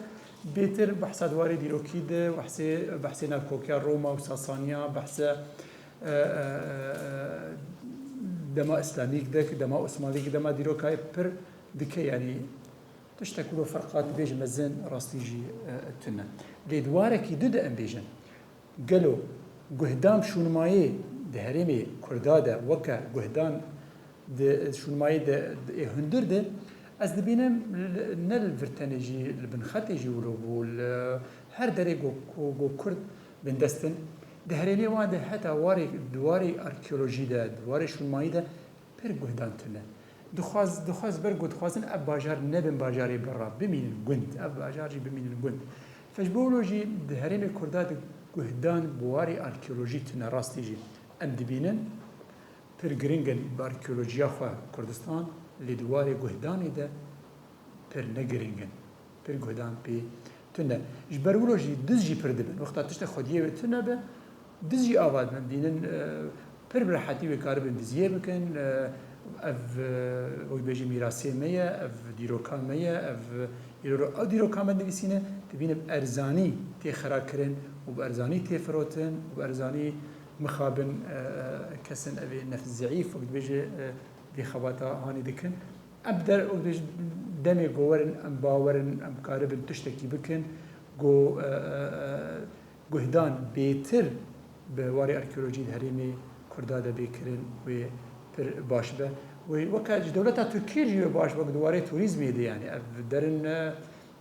bêtir behsa di warê dîrokî de, behsê, behsê nakokiya Roma û Sasaniya, behse, e, e, e, dema Îslamîk de, dema Osmanlîk, dema dîrokayê pir dike, yanî tiştek wilo ferqa dibêje mezin rastî jî, e, tune. Lê di warekî din de em bêjin, gelo guhdan şûnmayê di herêmê Kurda de weke guhdan di şûnmayê de, di ê hundir de, ez dibînim li, ne li vir tenê jî, li bin xetê jî wilo bû, li her derê go, go, go Kurd bindest in. Di herêmê wan de heta warê, di warê arkeolojî de, di warê şûnmayî de pir guhdan tune. Dixwaz, dixwaz ber ku dixwazin ev bajar nebin bajarê berra, bimînin gund, ev bajar jî bimînin gund. Fe ji bo wilo jî di herêmê Kurda de guhdan bi warê arkeolojî tune, rastî jî. Em dibînin pir giring in bi arkeolojiya xwe Kurdistan, lê di warê guhdanê de pir ne giring in. Pir guhdan pê tune. Ji ber wilo jî diz jî pir dibin. Wexta tiştek xwediyê wê tune be, diz jî ava dibin. Dînin, e, pir bi rehetî wê karibin diziyê bikin. E, ev, e, wek dibêjî mîrasê me ye, ev dîroka me ye, ev îro ew dîroka me nivîsîne, dibîne bi erzanî tê xira kirin û bi erzanî tê firotin û bi erzanî mixabin, e, e, kesên evê nefs zeîf, wek dibêje, e, vê xebata hanê dikin. Em der û dij-, demê ku werin, em bawerin, em karibin tiştekî bikin, ku, e, e, e, guhdan bêtir bi warê arkeolojî di herêmê Kurda de bê kirin, wê pir baş be. Wê weke ji dewleta Tirkiyê jî wê baş be, ku di warê turîzmê de, yanî ev derin, e,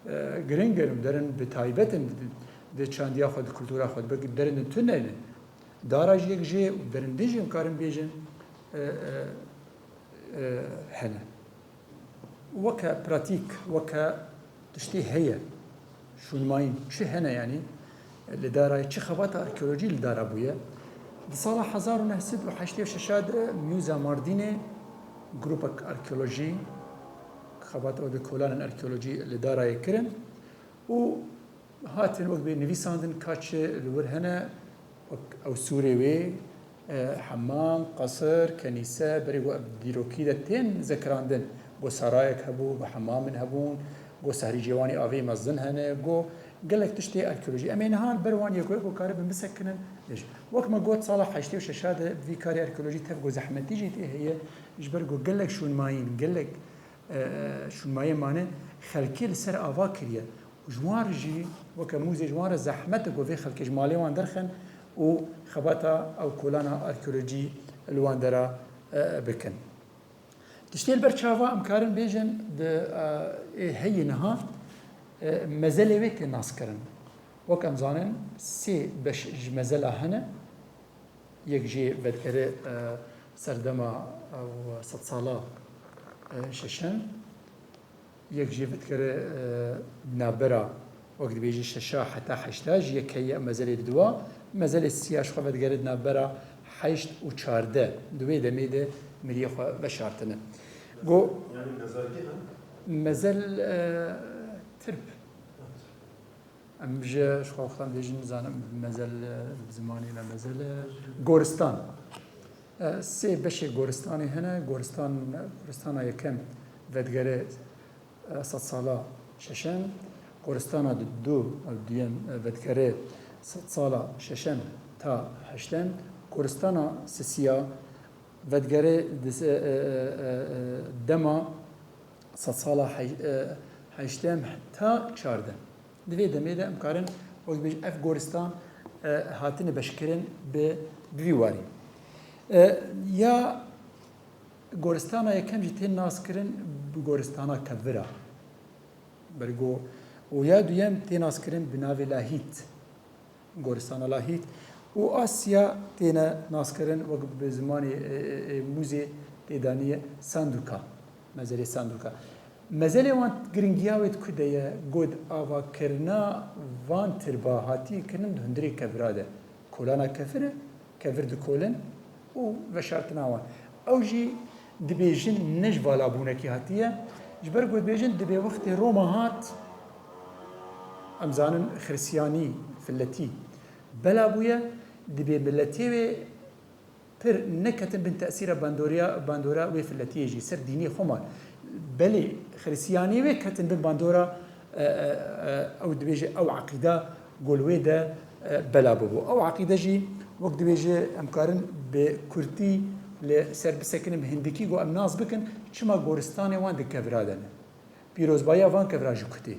e, giring in û derin bi taybet in di, di çandiya xwe, di kultura xwe, di derin din tune ne. Dara jî yek jê û derin din jî em karin bêjin, e, e, e, hene. Weke pratîk, weke tiştê heye, şûnmayîn çi hene, yanî li darayê çi xebata arkeolojî li dara bûye. Di sala hezar û neh sed û heştê û şeş de Mûzeya Mardînê grûpek arkeolojî, xebata wê kolanên arkeolojî li darayê kirin û hatin wek bê nivîsandin ka çi li wir hene, wek ew sûrê wê, e, hemam, qesir, kenîse, berê ku ev dîrokî de tên zekirandin, ku sarayek hebû, ku hemamin hebûn, ku sehrî cêwanî avê mezin hene, ku gelek tiştê arkeolojî. Em ê niha li ber wan yek û yek ku karibin bisekinin, lê jî. Wek me got, sala heştê û şeş de vî karê arkeolojî tev ku zehmetî jî tê heye, ji ber ku gelek şûnmayîn, gelek, e, şûnmayê mane xelkê li ser ava kiriye. Ji wan re jî weke mûzê ji wan re zehmet e ku vê xelkê ji malê wan derxin û xebata ew kolana arkeolojî li wan dera, e, bikin. Tiştê li ber çava em karin bêjin di, e, ê heyî niha, e, mezelê wê tê naskirin. Wek em zanin sê beş ji mezela hene. Yek jê vedgere, e, serdema ew sedsala, e, şeşem, yek jê vedgere, e, navbera, wek dibêjî şeşa heta heşta, ji yek heye mezelê didiwa, mezelê siya ji xwe vedgere di navbera heşt û çardeh, di wê demê de miriyê xwe veşartine. Go- Yani mezargî ha? Mezel, e, tirp. Em ji, ji xwe wextan bêjin, nizanim, mezel, e, bi zimanê me mezel, e, goristan. E, sê beşê goristanê hene. Goristan, goristana yekem vedgere, e, sedsala şeşem. Goristana du, du, e, duyem, e, vedgere sedsala şeşem ta heştem. Goristana sisiya vedgere di se-, e, e, e, e, dema sedsala hej-, e, heştem ta çardeh. Di vê demê de em karin wek dibêjin ev goristan, e, hatine beşkirin bi, bi vî warî. E, ya goristana yekem jî tên naskirin bi goristana Kevira. Bergo û ya duyem tê naskirin bi navê Lahît, goristana Lahît û Asya têne naskirin wek bi zimanê, e, e, e, mûzê tê daniye Sanduka, mezelê Sanduka. Mezelê wan giringiya wê di ku de ye, got avakirina van tirba hatiye kirin di hundirê Kevira de. Kolana Kevir e, Kevir dikolin û veşartina wan. Ew jî dibêjin ne ji valabûnekê hatiye, Ji ber ku dibêjin dibê wextê Roma hat, em zanin xiristiyanî, filetî bela bûye, dibê miletê wê pir neketin bin tesîra bandoriya, bandora wê filetiyê jî ser dînê xwe man. Belê xiristiyanî wê ketin bin bandora, e, e, e, ew dibêje ew eqîda gol wê de, e, bela bûbû. Ew eqîde jî wek dibêje em karin bi kurtî li ser bisekinin, bi hindikî ku em nas bikin çima goristanê wan di kevira de ne. Pîrozbahiya van kevira ji kutê.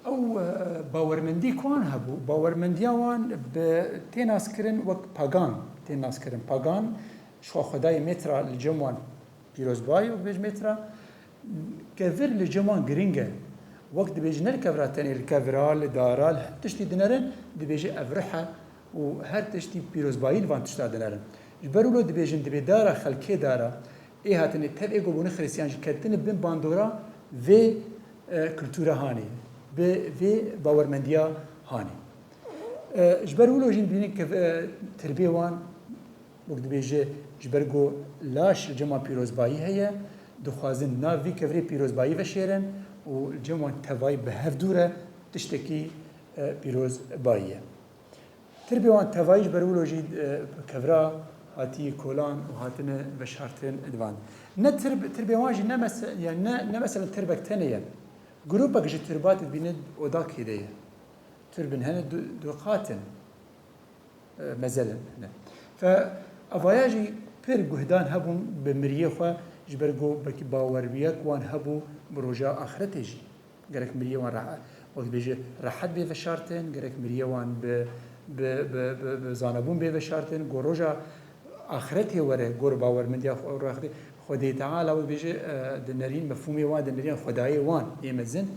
Ew, e, bawermendî ku wan hebû, bawermendiya wan bi tê naskirin wek pagan, tê naskirin. Pagan, ji xwe xwedayê Mêtra li cem wan pîrozbayî û dibêj Mêtra, kevir li cem wan giring e. Wek dibêjin ne li kevira tenê, li kevira, li dara, li her tiştî dinerin, dibêje ev rih e û her tiştî pîrozbayî li van tişta dinerin. Ji ber wilo dibêjin dibê dara xelkê dara, ê hatine tev ê ku bûne xiristiyan jî ketine bin bandora vê, e, kultura hanê, bi vê bawermendiya hanê. E, ji ber wilo jî dibînin ke, e, tirbê wan, wek dibêje, ji ber ku laş li cem wan pîrozbayî heye, dixwazin nav vî kevirê pîrozbayî veşêrin û li cem wan tevayî bi hev dûr e, tiştekî, e, pîrozbayî ye. Tirbê wan tevayî ji ber wilo jî, e, kevra hatiye kolan û hatine veşartin di van. Ne tirb-, tirbê wan jî ne mese-, yani ne, ne meselen tirbek tenê ye. Grûpek ji tirbat dibîne odakê de ye. Tirbin hene du, du qat in. E, mezelin hene. Fe evaya jî pir guhdan hebûn bi miriyê xwe, ji ber ku belkî baweriyek wan hebû bi roja axretê jî. Gerek miriyê wan rehe-, wek dibêje rehet bê veşartin, gerek miriyê wan bi, bi, bi, bi, bi zanebûn bê veşartin, ku roja axretê were, gor bawermendiya xwe, roja axretê, Xwedê Teala wek dibêje, e, di nerîn mefhûmê wan, di nerîn xwedayê wan ê mezin,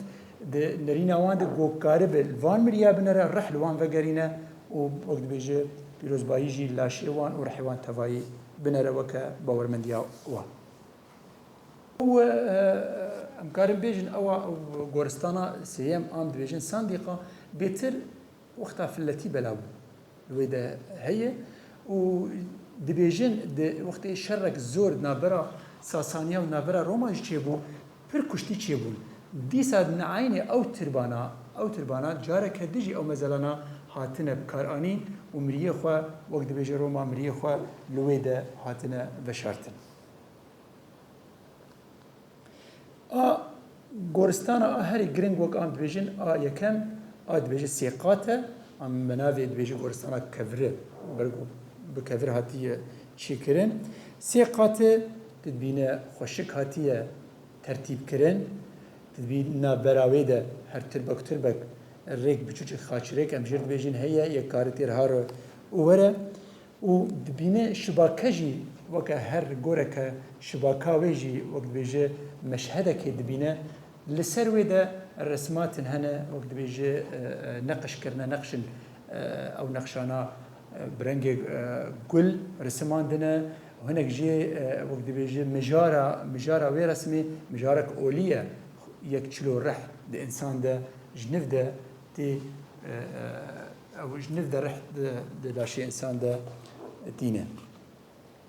di nerîna wan de ku karibe li van miriya binere, rih li wan vegerîne û wek dibêje pîrozbayî jî laşê wan û rihê wan tevayî binere weke bawermendiya wan. Û, e, em karin bêjin ewa goristana sêyem, am dibêjin sandîqa, bêtir wexta filetî bela bû. Li wê de heye û dibêjin di wextê şerek zor di navbera Sasaniya û navbera Roma jî çêbû, pir kuştî çêbûn. Dîsa di eynê ew tirbana, ew tirbana careke din jî ew mezelana hatine bikaranîn û miriyê xwe, wek dibêje Roma, miriyê xwe li wê de hatine veşartin. A goristana a herî giring wek an dibêjin, a yekem, a dibêje sê qat e, a bi navê dibêje goristana keviri, ber ku bi kevir hatiye çêkirin. Sê qat e, tu dibîne xweşik hatiye tertîb kirin, tu dibî navbera wê de her tirbek tirbek rêk biçûçik xaçirêk, em jê dibêjin heye, yek kare têr hare û were. Û dibîne şibake jî weke her goreke şibaka wê jî wek dibêje meşhedekê dibîne. Li ser wê de resmatin hene wek dibêje, e, e, neqş kirine, neqşin, e, ew neqşana, e, bi rengê, e, gul risimandine. Hinek jê, e, wek dibêje mijara, mijara wê resmê, mijarek olî ye. Yek çilo reh di însan de, ji niv de tê, e, e, ew ji niv de reh di, di laşê însan de tîne.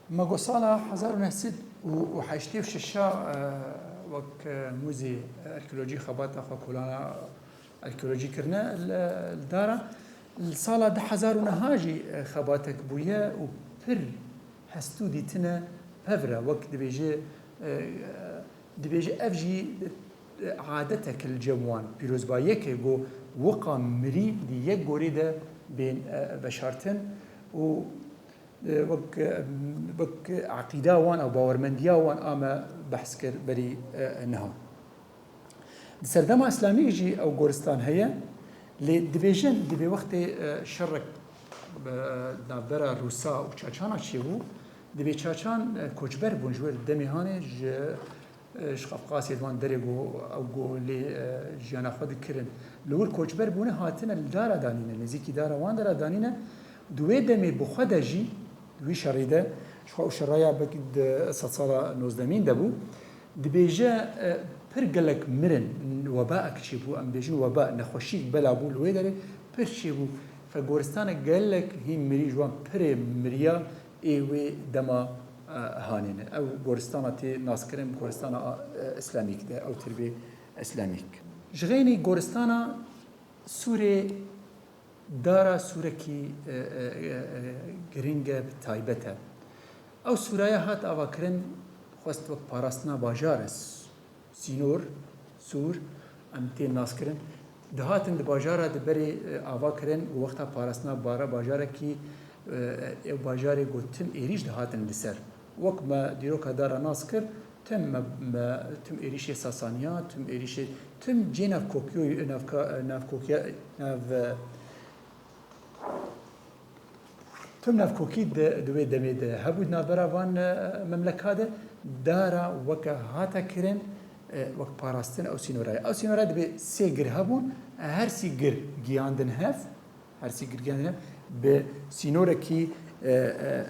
Me got sala hezar û neh sed û heştê û şeş a, e, wek, e, muzê arkeolojî xebata xwe kolana arkeolojî kirine li, li dara. Li sala du hezar û neh a jî, e, xebatek bûye û pir hestû dîtine pevre, wek dibêje, e, dibêje ev jî, e, adetek li cem wan pîrozbayiyeke ku wiqa mirî di yek gorê de bên, e, veşartin û, e, wek, e, wek eqîda wan ew bawermendiya wan a me behs kir berî, e, niha. Di serdema îslamî jî ew goristan heye, lê dibêjin, dibê wextê, e, şerek, e, navbera Rûsa û Çaçana çêbû, dibê Çaçan, e, koçber bûn ji wir demê hanê ji, e, ji Qafqasê di van derê ku ew ku lê, e, jiyana xwe dikirin. Li wir koçber bûne hatine li dara danîne, nêzîkî dara wan dera danîne. Di wê demê bi xwe de jî, di wî şerî de, ji xwe ew şeraya belkî di sedsala nozdemîn de bû, Dibêje, e, pir gelek mirin, webaek çêbû, em bêjin weba, nexweşîk bela bû li wê derê, pir çêbû. Fe goristane gelek hîn mirî ji wan pirê miriya ê wê dema e, hanê ne. Ew goristana tê naskirin goristana, e, Îslamîk de, ew tirbê Îslamîk. Ji xeynî goristana Sûrê dara sûrekî, e, e, e, e, giring e, bi taybet e. Ew sûraya hat avakirin, xwest wek parastina bajar e, sînor, sûr, em tên naskirin, dihatin di bajara di berê, e, ava kirin û wexta parastina bara bajarekî, e, ew bajarê got tim êrîş dihatin li ser. Wek me dîroka dara nas kir, tim me, me, tim êrîşê Sasaniya, tim êrîşê, tim cê navkokiyo-, navka-, navkokiya, nav, Tim navkokî di, di wê demê de hebû di navbera van, e, memleka de, dara weke hate kirin, e, wek parastin ew sînora ye. Ew sînora dibê sê gir hebûn, e, her sî gir giyandin hev, her sî gir giyandin hev, bi sînorekî, e, e,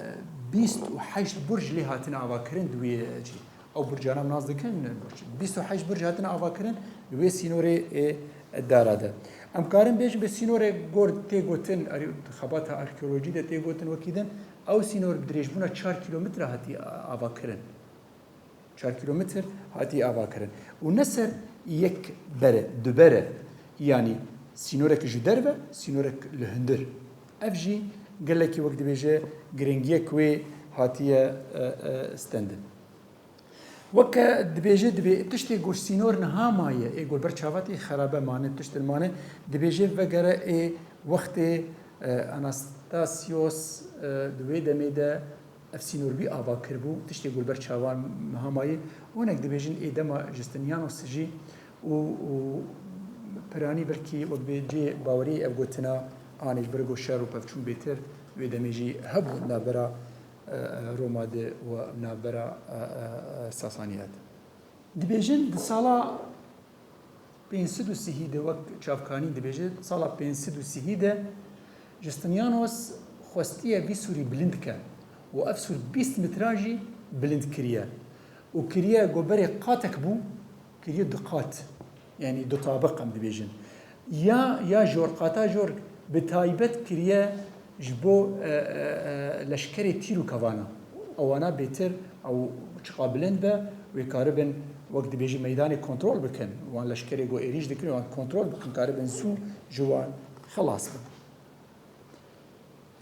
bîst û heşt burj lê hatine avakirin di wê cî. Ew burcana em nas dikin, bîst û heşt burc hatin avakirin li wê sînorê ê dara de. Em karin bêjin bi sînorê gor tê gotin, erî xebata arkeolojî de tê gotin wekî din, ew sînor bi dirêjbûna çar kîlometre hatî avakirin. Çar kîlometr hatî avakirin. Û ne ser yek bere, du bere, yanî sînorek ji derve, sînorek li hundir. Ev jî gelekî wek dibêje giringiyek wê hatiye, e, e, stendin. Weke dibêje, dibê tiştê ku sînor niha maye, ê ku ber çavatî xerabe mane, tiştin mane, dibêje vegere ê wextê, e, Anastasios, e, di wê demê de ev sînor wî ava kiribû, tiştê ku ber çavan niha maye. Hinek dibêjin ê dema Justinianos jî û, û piranî belkî wek bê cê bawerî ev gotina anê ji ber ku şer û pevçûn bêtir wê demê jî hebû navbera e, Roma de û navbera, e, e, e, Sasaniya de. Dibêjin di sala pênc sed û sihî de, wek çavkanî dibêje, sala pênc sed û sihî de Justinianos xwestiye vî sûrî bilind ke û ev sûr bîst metra jî bilind kiriye û kiriye ku berê qatek bû, kiriye du qat, yanî du tabiq em dibêjin. Ya, ya jor, qata jor bi taybet kiriye ji bo, e, e, e, leşkerê tîr û kevana. Ewana bêtir ew çiqa bilind be, wê karibin, wek dibêjî, meydanê kontrol bikin. Wan leşkerê ku êrîş dikin, wan kontrol bikin, karibin zû ji wan xelas bin.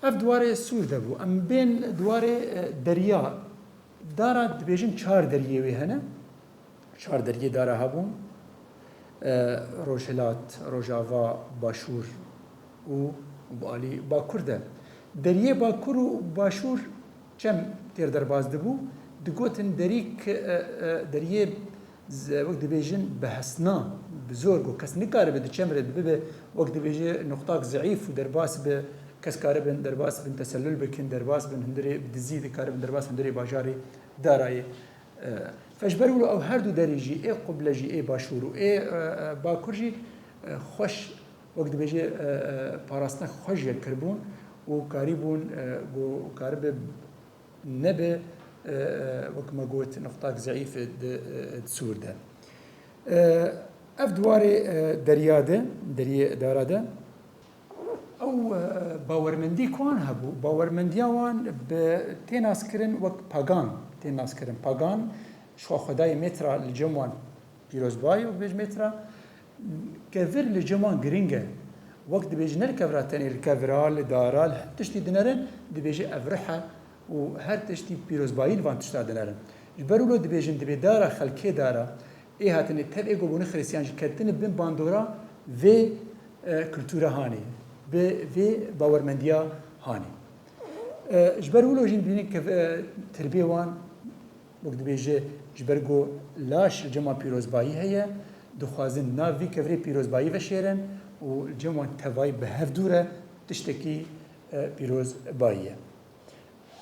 Ev diwarê sûr de bû. Em bên diwarê, e, derya. Dara dibêjin çar deriyê wê hene. Çar deriyê dara hebûn. E, Rojhilat, Rojava, Başûr û bi alî Bakur de. Deriyê Bakur û Başûr çem têr derbas dibû. Digotin derîk, e, e, deriyê Z-, wek dibêjin, bi hesna, bi zor, ku kes nikaribe di çem re bibe, wek dibêje, nuqtak zeîf û derbas bi, kes karibin derbas bin, tesellul bikin, derbas bin hundirê, bi dizî dikaribin derbas hundirê bajarê Darayê. E, fe ji ber wilo ew her du derî jî, ê qible jî, ê başûr û ê, e, e, bakur jî, e, xweş, wek dibêje, e, e, parastina xweş jê kiribûn û karîbûn, e, ku karibe nebe, e, e, wek me got, nuqtak zeîf di, e, di sûr de. E, ev diwarê, e, derya de, deriyê Dara de, ew, e, bawermendî ku wan hebû, bawermendiya wan bi tê naskirin wek pagan, tê naskirin. Pagan, ji xwe xwedayê Mêtra li cem wan pîrozbayî û dibêje Mêtra, kevir li cem wan giring e. Wek dibêje ne li kevira tenê, li kevira, li dara, li her tiştî dinerin, dibêje ev ruh e û her tiştî pîrozbayî li van tişta dinerin. Ji ber wilo dibêjin dibê dara xelkê dara, ê hatine tev ê ku bûne xirîstiyan jî ketine bin bandora vê, e, kultura hanê, bi vê bawermendiya hanê. E, ji ber wilo jî dibînin ke, e, tirbê wan Wek dibêje, ji ber ku laş li cem wan pîrozbayî heye, dixwazin nav vî kevirê pîrozbayî veşêrin û li cem wan tevayî bi hev dû re tiştekî, e, pîrozbayî ye.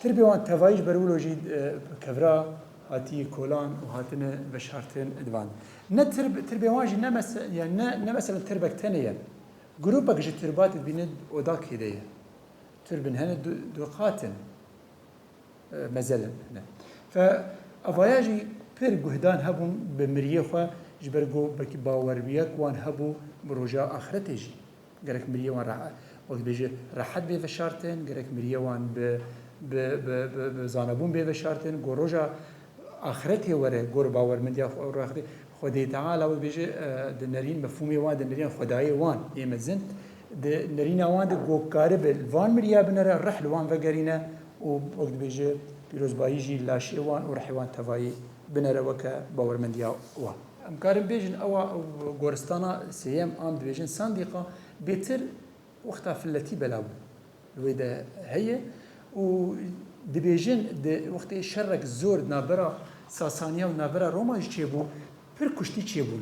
Tirbê wan tevayî ji ber wilo jî, e, kevira hatî kolan û hatine veşartin di van. Ne tirb-, tirbê wan jî ne mese-, yani ne, ne mesela tirbek tenê ye. Grûpek ji tirbatê dibîne odakê de ye. Tirbin hene du, du qat in. E, mezelin hene. Fe evaya jî pir guhdan hebûn bi miriyê xwe, ji ber ku belkî baweriyek wan hebû bi roja axretê jî. Gerek miriyê wan rehe-, wek dibêje rehet bê veşartin, gerek miriyê wan bi, bi, bi, bi, bi zanebûn bê veşartin, ku roja axretê were, gor bawermendiya xwe, roja axretê, Xwedê Teala wê bêje, e, di nerîn mefhûmê wan, di nerîn xwedayê wan ê mezin, di nerîna wan de ku karibe li van miriya binere, rih li wan vegerîne û wek dibêje pîrozbayî jî laşê wan û rihê wan tevayî binere weke bawermendiya wan. Em karin bêjin ewa goristana sêyem an dibêjin Sandîqa bêtir wexta filetî bela bû. Li wê de heye û dibêjin di wextê şerek zor di navbera Sasaniya û navbera Roma jî çêbû, pir kuştî çêbûn.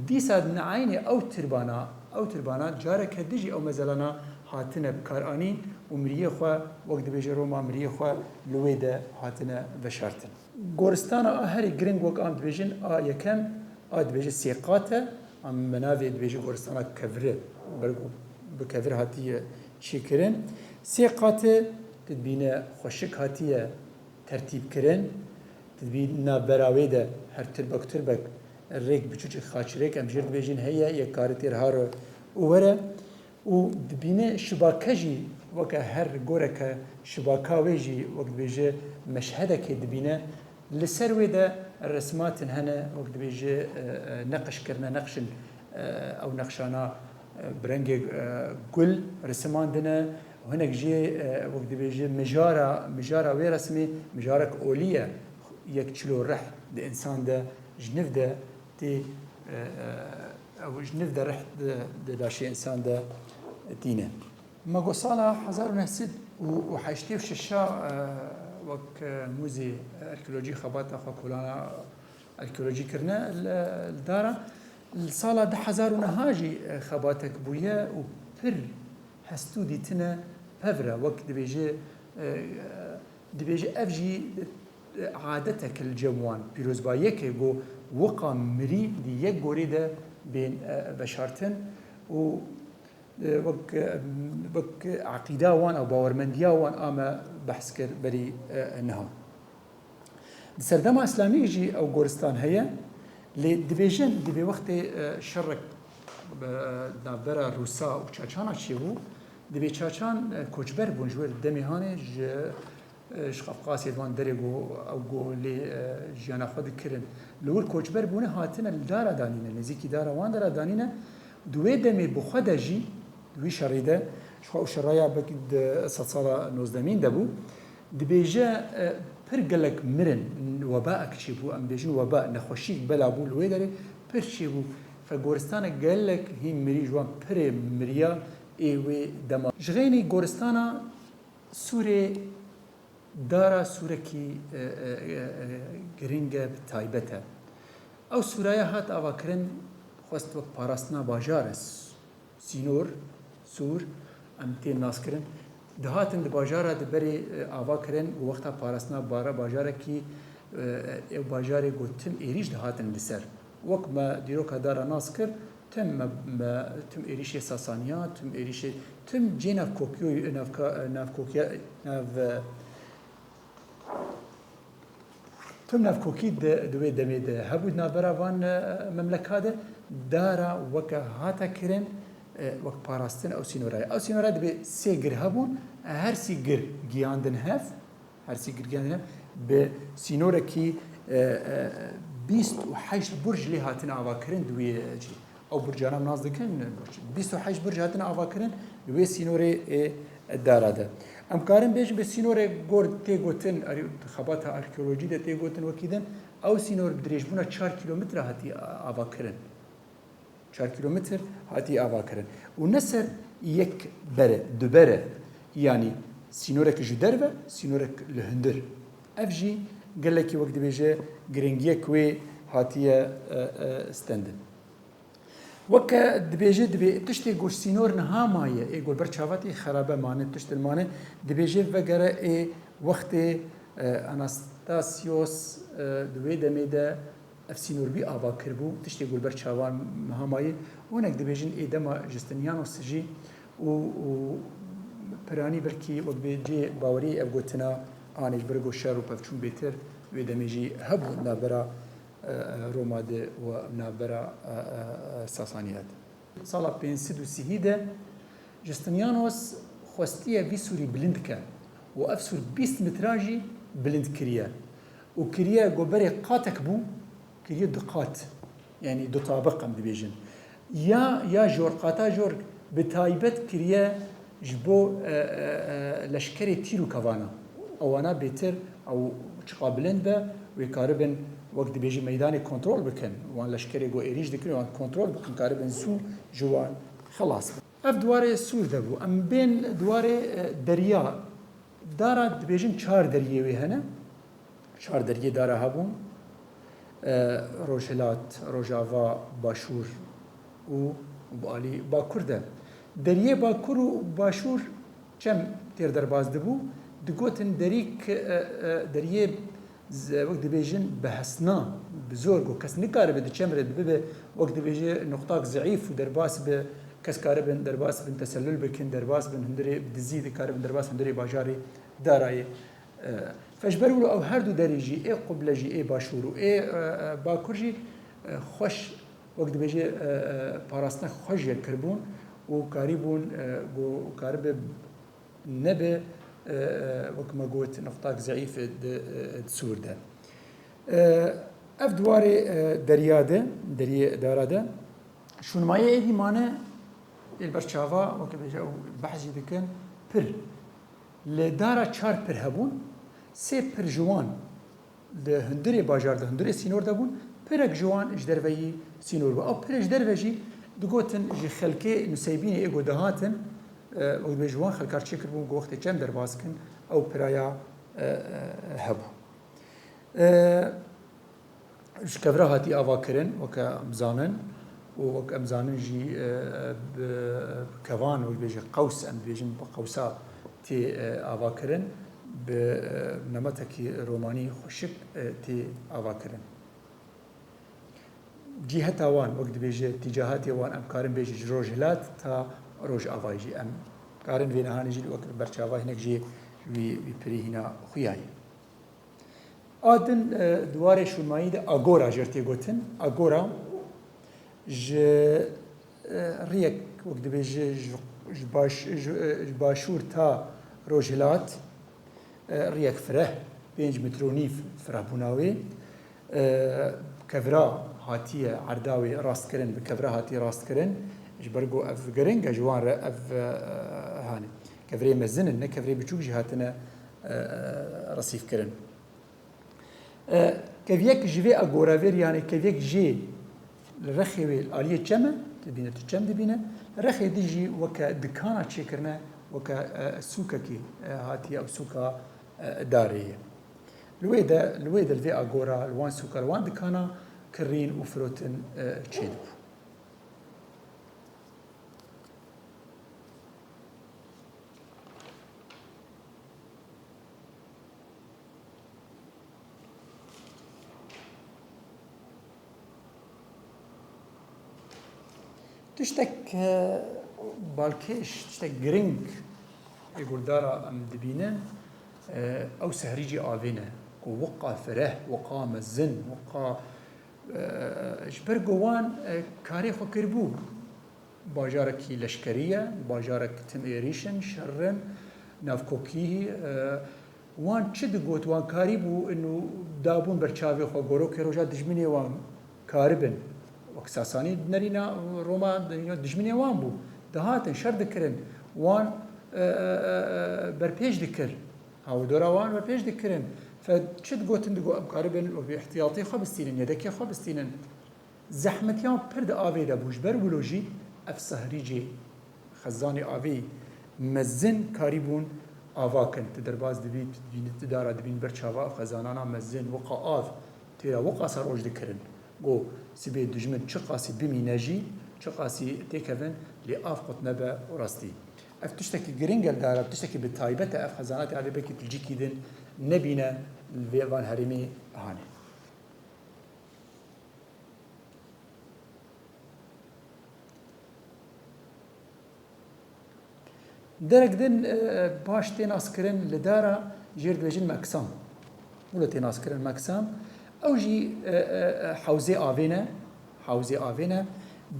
Dîsa di eynê ew tirbana, ew tirbana careke din jî ew mezelana hatine bikaranîn û miriyê xwe, wek dibêje Roma, miriyê xwe li wê de hatine veşartin. Goristana a herî giring wek an dibêjin, a yekem, a dibêje sê qat e, a me navê dibêje goristana kevir e, ber ku bi kevir hatiye çêkirin. Sê qat e, tu dibîne xweşik hatiye tertîb kirin, tu dibî navbera wê de her tirbek tirbek rêk biçûçik xaçirêk, em jê re dibêjin heye, yek kare têr haro û were. Û dibîne şibake jî weke her goreke şibaka wê jî wek dibêje meşhedekê dibîne. Li ser wê de resmatin hene wek dibêje, e, e, neqş kirine, neqşin, e, ew neqşana, e, bi rengê, e, gul risimandine. Hinek jê, e, wek dibêje mijara, mijara wê resmê mijarek olî ye. Yek çilo rih di însan de, ji niv de tê, e, e, ew ji niv de rih di, di laşê însan de tîne. Me got sala hezar û neh sed û heştê û şeş a, e, wek, e, muzê arkeolojî xebata xwe kolana arkeolojî kirine li, li dara. Li sala du hezar û neh a jî, e, xebatek bûye û pir hestû dîtine pevre. Wek dibêje, e, dibêje ev jî, e, adetek li cem wan pîrozbayiyeke ku wiqa mirî di yek gorê de bên, e, veşartin û, e, wek, e, wek eqîda wan ew bawermendiya wan a me behs kir berî, e, niha. Di serdema îslamî jî ew goristan heye, lê dibêjin di vê wextê, e, şerek, e, navbera Rûsa û Çaçana çêbû, di vê Çaçan, e, koçber bûn ji wê demê hanê ji, e, ji Qafqasê di van derê ku ew ku lê, e, jiyana xwe dikirin. Li wir koçber bûne hatine li dara danîne, nêzîkî dara wan dera danîne. Di wê demê bi xwe de jî, di wî şerî de, ji xwe ew şeraya belkî di sedsala nozdemîn de bû, dibêje, e, pir gelek mirin, webaek çêbû, em bêjin weba, nexweşîk bela bû li wê derê, pir çêbû. Fe goristana gelek hîn mirî ji wan pirê miriya ê wê dema. Ji xeynî goristana Sûrê dara sûrekî, e, e, e, e, giring e, bi taybet e. Ew sûraya hat avakirin, xwest wek parastina bajar e. Sînor, sûr, em tên naskirin. Dihatin di bajara di berê, e, ava kirin û wexta parastina bara bajarekî, e, e, ew bajarê got tim êrîş dihatin li ser. Wek me dîroka dara nas kir, tim me, me, tim êrîşê Sasaniya, tim êrîşê, tim cê navkokiyo-, navka-, navkokiya, nav, e, Tim navkokî di, di wê demê de hebû di navbera van, e, memleka de dara weke hate kirin, e, wek parastin ew sînora ye. Ew sînora dibê sê gir hebûn, e, her sî gir giyandin hev, her sî gir giyandin hev, bi sînorekî, e, e, bîst û heşt burj lê hatine avakirin di wê cî. Ew burcana em nas dikin, bîst û heşt burc hatin avakirin li wê sînorê ê dara de. Em karin bêjin bi sînorê gor tê gotin, erî xebata arkeolojî de tê gotin wekî din, ew sînor bi dirêjbûna çar kîlometre hatî avakirin. Çar kîlometr hatî avakirin. Û ne ser yek bere, du bere, yanî sînorek ji derve, sînorek li hundir. Ev jî gelekî wek dibêje giringiyek wê hatiye, e, e, stendin. Weke dibêje, dibê tiştê ku sînor niha maye, ê ku ber çavatî xerabe mane, tiştin mane, dibêje vegere ê wextê, e, Anastasios, e, di wê demê de ev sînor bî ava kiribû, tiştê ku ber çavan niha maye. Hinek dibêjin ê dema Justinianos jî û, û piranî belkî wek bê cê bawerî ev gotina anê ji ber ku şer û pevçûn bêtir wê demê jî hebû navbera e, e, Roma de û navbera, e, e, e, Sasaniya de. Sala pênc sed û sî de Justinianos xwestiye vî sûrî bilind ke û ev sûr bîst metra jî bilind kiriye û kiriye ku berê qatek bû, kiriye du qat, yanî du tabiq em dibêjin. Ya, ya jor, qata jor bi taybet kiriye ji bo, e, e, e, leşkerê tîr û kevana. Ewana bêtir ew çiqa bilind be, wê karibin, wek dibêjî, meydanê kontrol bikin. Wan leşkerê ku êrîş dikin, wan kontrol bikin, karibin zû ji wan xelas bin. Ev di warê sûr de bû. Em bên di warê, e, derya. Dara dibêjin çar deriyê wê hene. Çar deriyê dara hebûn. E, Rojhilat, Rojava, Başûr û bi alî Bakur de. Deriyê Bakur û Başûr çem têr derbas dibû. Digotin derî k-, e, e, deriyê z-, wek dibêjin bi hesna, bi zor, ku kes nikaribe di çem re bibe, wek dibêje nuqtak zeîf û derbas bi, kes karibin derbas bin, tesellul bikin, derbas bin hundirê dizî, dikaribin derbas hundirê bajarê darayê. E, fe ji ber wilo ew her du derê jî, ê quble jî, ê başûr û ê, e, e, bakur jî, e, xweş, wek dibêje, e, e, parastina xweş jê kiribûn û karîbûn, e, ku karibe nebe, e, e, wek me got, nuqtak zeîf di, e, di sûr de. E, ev di warê, e, derya de, deriyê dara de, şûnmayê êdî mane, ê li ber çava, weke bêje ew behs jî dikin, pir. Li dara çar pir hebûn, sê pir ji wan li hundirê bajar de, hundirê sînor de bûn, pirek ji wan ji derveyî sînor bû. Ew pir ji derve jî digotin ji xelkê Nuseybînê ê ku dihatin, e, wek dibêje ji wan xelkar çêkiribûn ku wextê çem derbas kin, ew piraya, e, e, hebû. E, Ji kevra hatî avakirin, weke em zanin, û wek em zanin jî, e, bi kevan, wek dibêje qews, em dibêjin bi qewsa tê, e, avakirin, bi, e, nemetekî romanî xweşik, e, tê avakirin. Cîheta wan, wek dibêje, tîcahatê wan, em karin bêjin ji rojhilat ta rojavayî jî. Em karin vê nihanê jî wek berçavayî hinek jê wî, wî pirî hîna xuya ye. A din, e, di warê şûnmayî de agora jê re tê gotin. Agora ji, e, riyek, wek dibêje, ji, ji baş-, ji, e, ji başûr ta rojhilat, e, riyek fireh, pênc metre û nîv firehbûna wê. E, kevra hatiye erda wê rastkirin, bi kevra hatiye rastkirin. Ji ber ku ev giring e ji wan re, ev, e, hanê. Kevirê mezin in, ne kevirê biçûk jî hatine, e, resîv kirin. E, keviyek ji vê agora vê, yanî keviyek jê li rexê wê li aliyê çem e, dibîne, tu çem dibîne, rexê dî jî weke dikana çêkirine, weke, e, sûkekî, e, hatiye ew sûka, e, darê ye. Li wê de, li wê de li vê agora, li wan sûka, li wan dikana kirîn û firotin, e, çêdibû. Tiştek, e, balkêş, tiştek giring ê guhdara em dibînin, e, ew sehrîcê avê ne, ku wiqa fireh, wiqa mezin, wiqa, e, ji ber ku wan, e, karê xwe kiribû. Bajarekî leşkerî ye, bajarek tim êrîş in, şer in, navkokî, e, wan çi digot, wan karîbû û dabûn ber çavê xwe, gorokê roja dijminê wan karibin. Wek Sasanî nerîna Roma dijminê wan bû. Dihatin, şer dikirin. Wan, e, e, e, e, berpêş dikir. Hawdora wan berpêş dikirin. Fe çi digotin, digot, em karibin wek bi îhtiyatê xwe bistînin, yedekê xwe bistînin. Zehmetiyan pir di avê de bû. Ji ber wilo jî ev sehrîcê xezanê avê mezin karîbûn ava kin. Tu derbas dibî, tu dibînî, tu dara dibîn ber çava ev xezanana mezin, wiqa av, têra wiqasa roj dikirin. Go sibê dijmin çiqasî bimîne jî, çiqasî têkevin, lê av qut nebe û rastî. Ev tiştekî giring e li dara, tiştekî bi taybet e, ev xezanatê avê belkî tu cîkî din nebîne li vê van herêmê hanê. Derek din, e, baş tê naskirin li dara jêr dibêjin Meksam. Wilo tê naskirin Meksam. Ew jî, e, e, e, hewzê avê ne. Hewzê avê ne.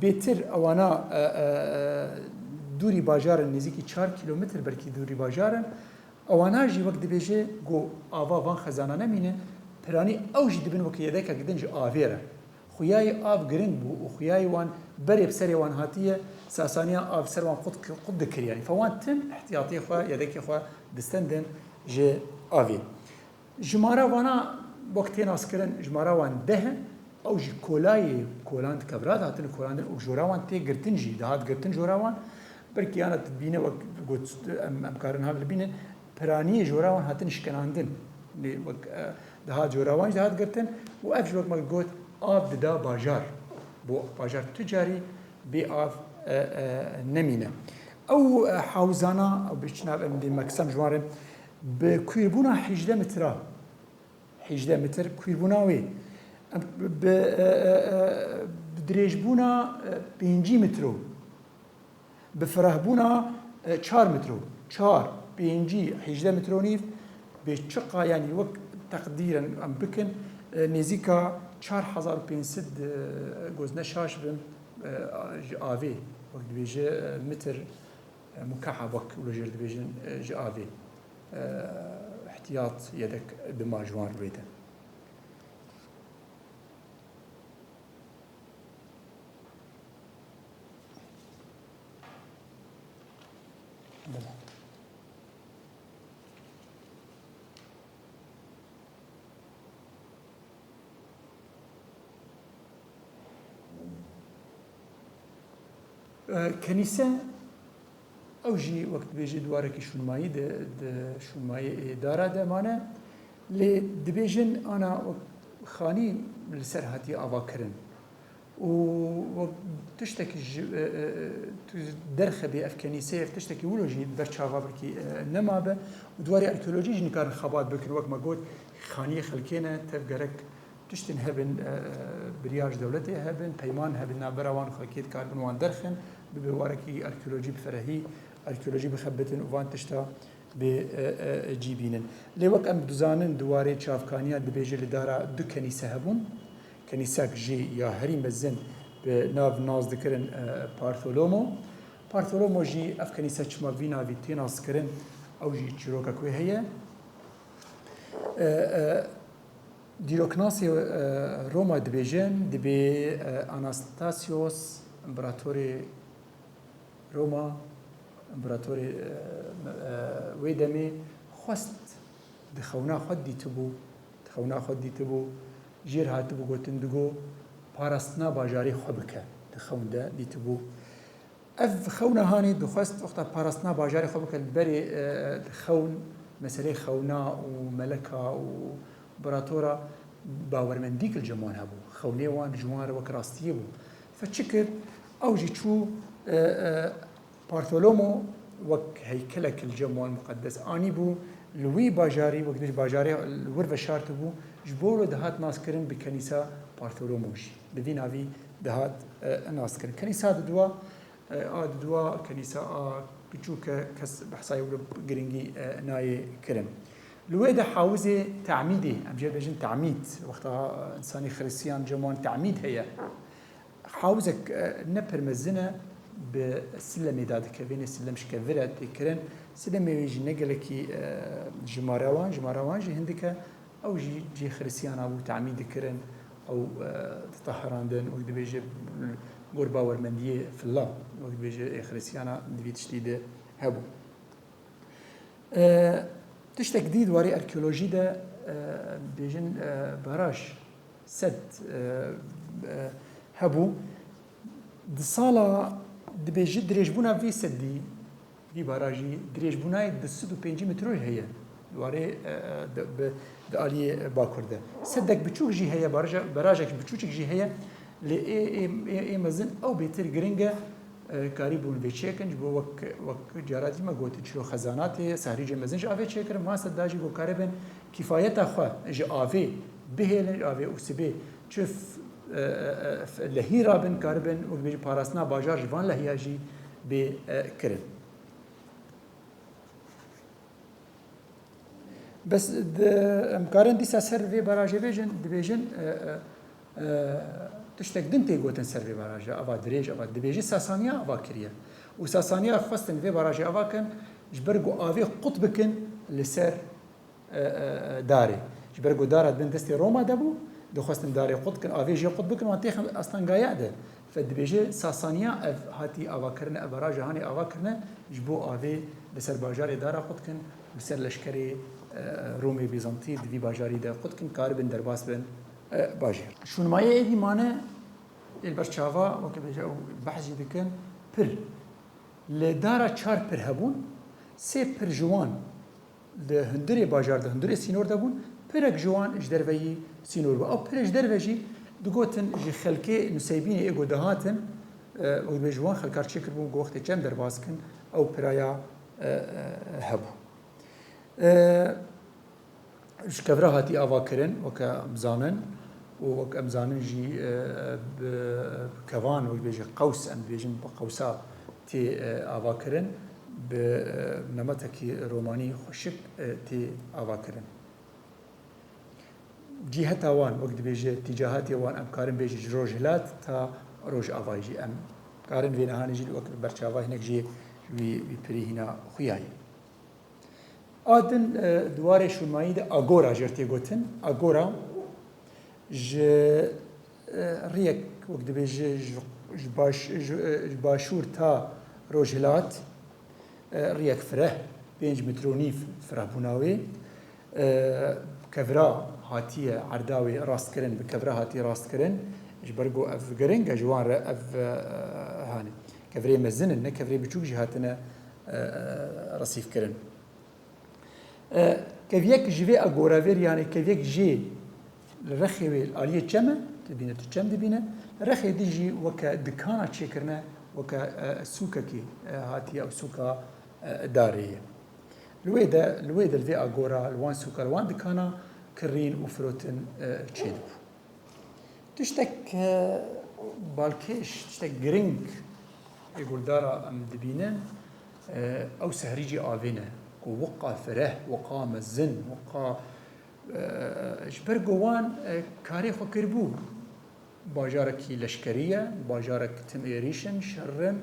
Bêtir ewana, e, e, e, dûrî bajar in, nêzîkî çar kîlometr belkî dûrî bajar in. Ewana jî wek dibêje ku ava van xezana nemîne, piranî ew jî dibin wek yedekek din ji avê re. Xuyayê av giring bû û xuyayê wan berê bi serê wan hatiye, Sasaniya av ser wan qut, qut dikir. Yanî fe wan tim ihtiyatê xwe, yedekê xwe distendin ji avê. Jimara vana wek tê naskirin, jimara wan deh e. Ew jî kolayê kolan dike vira dihatin kolandin û jora wan tê girtin jî, dihat girtin jora wan. Belkî yana dibîne wek got, em, em karin hal dibîne, piraniyê jora wan hatin şikenandin. Lê wek, e, dihat jora wan jî dihat girtin û ev jî wek me got, av dida bajar. Bo bajar tu carî bê av, e, e, nemîne. Ew, e, hawzana, ew bi çi nav em dê meksem ji wan re, bi kûrbûna hejdeh metra, hejdeh metr kûrbûna wê, em bi, e, e, e, bi dirêjbûna, e, pêncî metro, bi firehbûna, e, çar metro, çar, pêncî, hejdeh metro nîv, bê çiqa, yanî wek teqdîren em bikin, e, nêzîka çar hezar û pênc sed, e, goz ne şaş bim, e, ji avê, wek dibêje, e, metir, e, mukeha wek wilo jêr dibêjin, e, ji avê, e, ihtiyat yedek dima ji wan rûyê de. Belê. E, kenîse, ew jî wek dibêje di warekî şûnmayî de, di şûnmayê ê dara de mane, lê dibêjin ana wek xanî li ser hatiye avakirin. Û wek tiştekî ji, e, e, tu derxebê ev kenîse, ev tiştekî wilo jî ber çava birkî, e, nemabe. Û di warê arkeolojî jî nikarin xebat bikin. Wek me got, xaniyê xelkê ne, tev gerek tiştin hebin, e, e, biryar ji dewletê hebin, peyman hebin navbera wan û xelkê dikaribin wan derxin, bibe warekî arkeolojî bi ferehî, arkeolojî bixebitin û van tişta bê, e, e, cî bînin. Lê wek em dizanin di warê çavkaniya dibêje li dara du kenîse hebûn. Kenîsek jî ya herî mezin bi nav nas dikirin, e, Partolomo. Partolomo jî ev kenîse çima vî navî tê naskirin, ew jî çîrokek wê heye. E, e, dîroknasê, e, Roma dibêjin, dibê, e, Anastasios, împeratorê Roma, împeratorê, e, e, wê demê xwest di xewna xwe dîtibû, di xewna xwe dîtibû, jêr hatibû gotin digo parastina bajarê xwe bike. Di xewn de dîtibû. Ev xewna hanê dixwest wexta parastina bajarê xwe bike, li berê, e, di xewn, meselê xewna û meleka û împeratora bawermendîk li cem wan hebû. Xewnê wan ji wan re wek rastiyê bû. Fe çi kir? Ew jî çû, e, e, Partolomo wek heykelek li cem wan muqedes anîbû. Li wî bajarî, wek dibêje bajarê li wir veşartibû, ji bo wilo dihat naskirin bi Kenîsa Partolomo jî. Bi vî navî dihat, e, naskirin. Kenîsa diduwa, e, a diduwa, kenîsa a biçûk e, kes behsa wilo giringî, e, nayê kirin. Li wê de hawizê temîdê, em jê bêjin temîd, wexta însanî xiristiyan cem wan temîd heye. Hawizek, e, ne pir mezin e, bi silemê dadikevê, nê silem şikevir e tê kirin. Silemê wê jî ne gelekî, e, jimara wan, jimara wan jî hindik e. Ew jî cihê xiristiyana bû, temîd dikirin, ew, e, diteherandin, wek dibêje gor bawermendiyê filla, wek dibêje ê xiristiyana di vî tiştî de hebû. E, tiştek dî di warê arkeolojî de, e, bêjin, e, baraj, sed, e, e, hebû. Di sala dibêje dirêjbûna vê sedî, vî barajî, dirêjbûnayê du sed û pêncî metroyê heye. Di warê, e, e, di, bi, di aliyê bakur de. Sedek biçûk jî heye, baraja-, barajek biçûçik jî heye. Lê ê, ê, ê, ê mezin ew bêtir giring e. E, karîbûn vê çêkin, ji bo wek, wek cara dî me gotin, çilo xezanatê, sahrîcê mezin ji avê çêkirin, van sedda jî ku karibin kîfayeta xwe ji avê bihêlin, ji avê û sibê çi f-, e, e, e, f-, lehî rabin, karibin, wek dibêjin, parastina bajar ji van lehiya jî bê, e, kirin. Bes di, em karin dîsa ser vê barajê bêjin, dibêjin, e, e, e, tiştek din tê gotin ser vê barajê, ava dirêj, ava dibêje Sasaniya ava kiriye. Û Sasaniya xwestin vê barajê ava kin, ji ber ku avê qut bikin, li ser, e, e, e, darê. Ji ber ku dara di bin destê Roma de bû, dixwestin darê qut bikin, avê jê qut bikin, wan têxin astengaya de. Fe dibêje Sasaniya ev hatî ava kirine, ev baraja hanê ava kirine, ji bo avê li ser bajarê dara qut kin, li ser leşkerê, e, Romê Bîzantî di vî bajarî de qut kin, karibin derbas bin, e, bajêr. Şûnmayê êdî mane, ê li ber çava, weke bêje ew behs jî dikin, pir. Li dara çar pir hebûn, sê pir ji wan li hundirê bajar de, hundirê sînor de bûn, pirek ji wan ji derveyî sînor bû. Ew pire ji derve jî digotin ji xelkê Nuseybînê ê ku dihatin, e, wek dibê ji wan xelkar çêkiribûn ku wextê çem derbas kin, ew piraya, e, e, hebû. E, Ji kevra hatî ava kirin, weke em zanin, û wek em zanin jî, e, bi, bi kevan, wek dibêje qews, em dibêjin bi qewsa tê, e, ava kirin, bi, e, nemetekî romanî xweşik, e, tê ava kirin. Cîheta wan, wek dibêje, tîcahatê wan, em karin bêjin ji rojhilat ta rojavayî jî. Em karin vê nehanê jî wek berçava hinek jê wî, wî pirî hîna xuya ye. A din, e, di warê şûnmayî de agora jê re tê gotin. Agora ji, e, riyek, wek dibêje, ji, ji baş-, ji, e, ji başûr ta rojhilat, e, riyek fireh, pênc metre û nîv firehbûna wê. E, kevra hatiye erda wê rastkirin, bi kevra hatiye rastkirin. Ji ber ku ev giring e ji wan re ev, e, hanê. Kevirê mezin in, ne kevirê biçûk jî hatine, e, e, resîv kirin. E, keviyek ji vê agora vê, yanî keviyek jê li rexê wê li aliyê çem e, dibîne tu çem dibîne, rexê din jî weke dikana çêkirine, weke, e, sûkekê, e, hatiye ew sûka, e, darê ye. Li wê de, li wê de li vê agora, li wan sûka, li wan dikana kirîn û firotin, e, çêdibû. Tiştek, e, balkêş, tiştek giring ê guldara em dibînin, e, ew sehrîcî avê ne, ku wiqa fireh, wiqa mezin, wiqa, e, ji ber ku wan, e, karê xwe kiribû. Bajarekî leşkerî ye, bajarek tim êrîş in, şer in,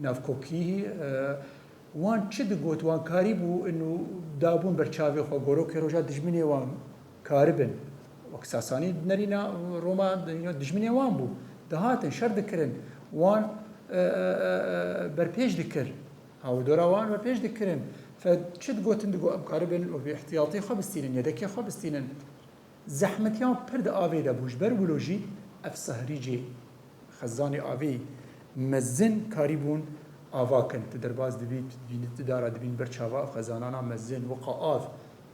navkokî, e, Wan çi digot, wan karîbû û dabûn ber çavê xwe, gorokê roja dijminê wan karibin. Wek Sasanî nerîna Roma dijminê wan bû. Dihatin, şer dikirin. Wan, e, e, e, e, berpêş dikir. Hawirdora wan berpêş dikirin. Fe çi digotin, digot, em karibin wek bi îhtiyatê xwe bistînin, yedekê xwe bistînin. Zehmetiyan pir di avê de bû. Ji ber wilo jî ev sehrîcê xezanê avê mezin karîbûn ava kin. Tu derbas dibî, tu dibînî, tu dara dibîn ber çava ev xezanana mezin, wiqa av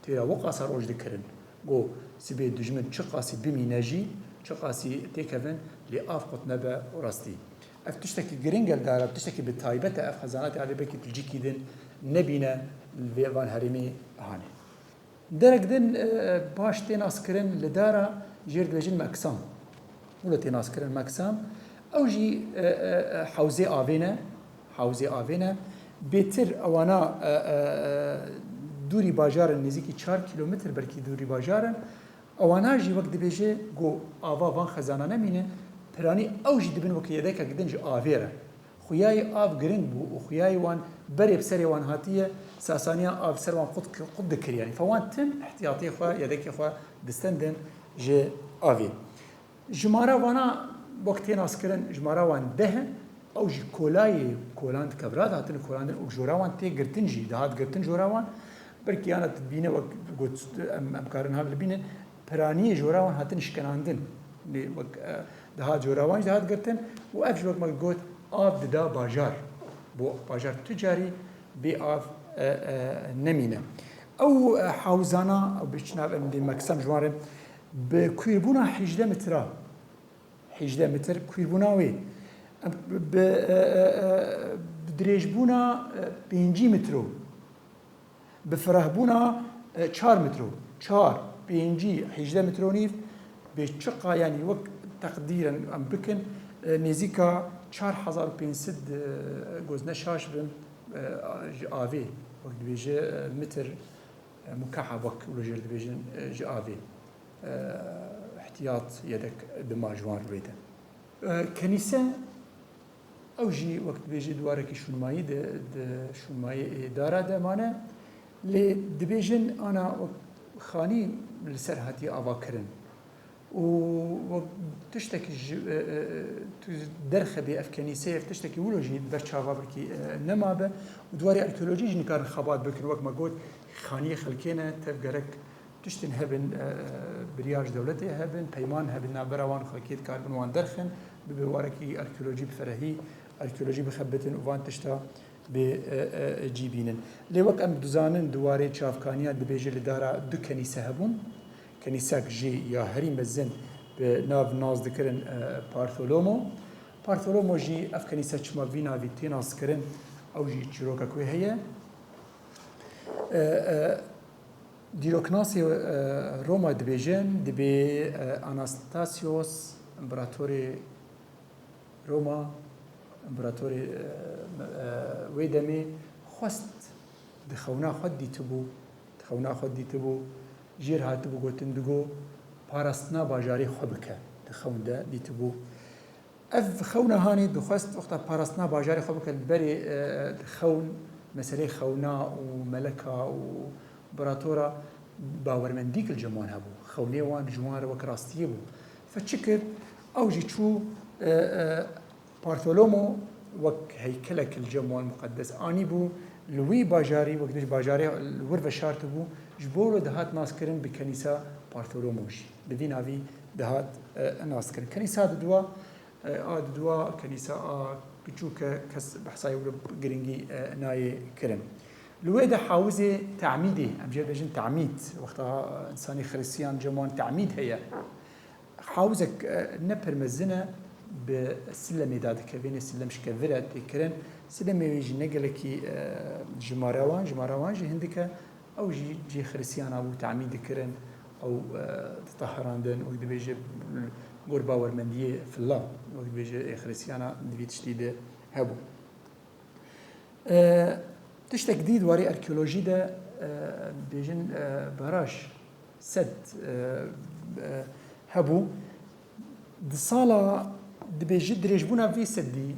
têra wiqasa roj dikirin. Go sibê dijmin çiqasî bimîne jî, çiqasî têkevin, lê av qut nebe û rastî. Ev tiştekî giring e li dara, tiştekî bi taybet e, ev xezanatê avê belkî tu cîkî din nebîne li vê van herêmê hanê. Derek din, e, baş tê naskirin li dara jêr dibêjin Meksam. Wilo tê naskirin Meksam. Ew jî, e, e, e, hewzê avê ne. Hewzê avê ne. Bêtir ewana, e, e, e, dûrî bajar in, nêzîkî çar kîlometr belkî dûrî bajar in. Ewana jî wek dibêje ku ava van xezana nemîne, piranî ew jî dibin wekî yedekek din ji avê re. Xuyayê av giring bû û xuyayê wan berê bi serê wan hatiye, Sasaniya av ser wan qut, qut dikir, yanî fe wan tim ihtiyatê xwe, yedekê xwe distendin ji avê. Jimara vana wek tê naskirin, jimara wan deh in, ew jî kolayê kolan di kevra de hatin kolandin û jora wan tê girtin jî, dihat girtin jora wan. Belkî yana tu dibîne wek got em, em karin hal dibînin, piraniyê jora wan hatin şikenandin. Lê wek, e, dihat jora wan jî dihat girtin û ev jî wek me got av dida bajar. Bo bajar tu carî bê av, e, e, nemîne. Ew, e, hewzana, ew bi çi nav em dê Meksam ji wan re bi kûrbûna hejdeh metra, hejdeh metr kûrbûna wê, em bi, e, e, e, bi dirêjbûna, e, pêncî metro. Bi firehbûna, e, çar metro, çar, pêncî, hejdeh metro nîv, bê çiqa, yanî wek teqdîren em bikin, e, nêzîka çar hezar û pênc sed, e, gozne şaş bin, e, ji avê, wek dibêje, e, mitir, e, mukeha wek wilo jê re dibêjin, e, ji avê, e, ihtiyat yedek dima ji wan rûyê de. E, kenîse, Ew jî wek dibêje di warekî şûnmayî de, di şûnmayê ê dara de mane. Lê dibêjin ana xanî li ser hatiye avakirin. Û wek tiştek ji, e, e, tu derxebê ev kenîse, ev tiştekî wilo jî ber çava birkî, e, nemabe. Û di warê arkeolojî jî nikarin xebat bikin. Wek me got, xaniyê xelkê ne, tev gerek tiştên hebin, e, biryar ji dewletê hebin, peyman hebin navbera wan û xelkê dikaribin wan derxin, bibe warekî arkeolojî bi ferehî, arkeolojî bixebitin û van tişta bê, e, e, cî bînin. Lê wek em dizanin di warê çavkaniya dibêje li dara du kenîse hebûn. Kenîsek jî ya herî mezin bi nav nas dikirin, e, Partolomo. Partolomo jî ev kenîse çima vî navî tê naskirin, ew jî çîrokek wê heye. E, e, dîroknasê, e, Roma dibêjin, dibê, e, Anastasios, împeratorê Roma, împeratorê, e, e, wê demê xwest di xewna xwe dîtibû, di xewna xwe dîtibû, jêr hatibû gotin, digo, parastina bajarê xwe bike, di xewn de dîtibû. Ev xewna hanê dixwest wexta parastina bajarê xwe bike, li berê, e, di xewn, meselê xewna û meleka û împeratora bawermendîk li cem wan hebû. Xewnê wan ji wan re wek rastiyê bû. Fe çi kir? Ew jî çû, e, e, Partolomo wek heykelek li cem wan muqedes anîbû. Li wî bajarî, wek dibêje bajarê li wir veşartibû, ji bo wilo dihat naskirin bi Kenîsa Partolomo jî. Bi vî navî dihat, e, naskirin. Kenîsa diduwa, e, a diduwa, kenîsa a piçûk e, kes behsa wilo giringî, e, nayê kirin. Li wê de hawizê temîdê, em jê bêjin temîd, wexta însanî xiristiyan cem wan temîd heye. Hawizek, e, ne pir mezin e, bi silemê dadikevê, nê silem şikevir e tê kirin. Silemê wê jî ne gelekî, e, jimara wan, jimara wan jî hindik e. Ew jî cihê xiristiyana bû, temîd dikirin, ew, e, diteherandin, wek dibêje gor bawermendiyê filla, wek dibêje ê xiristiyana di vî tiştî de hebû. E, tiştek dî di warê arkeolojî de, e, dibêjin, e, baraj, sed, e, e, hebû. Di sala, dibêje dirêjbûna vê sedî,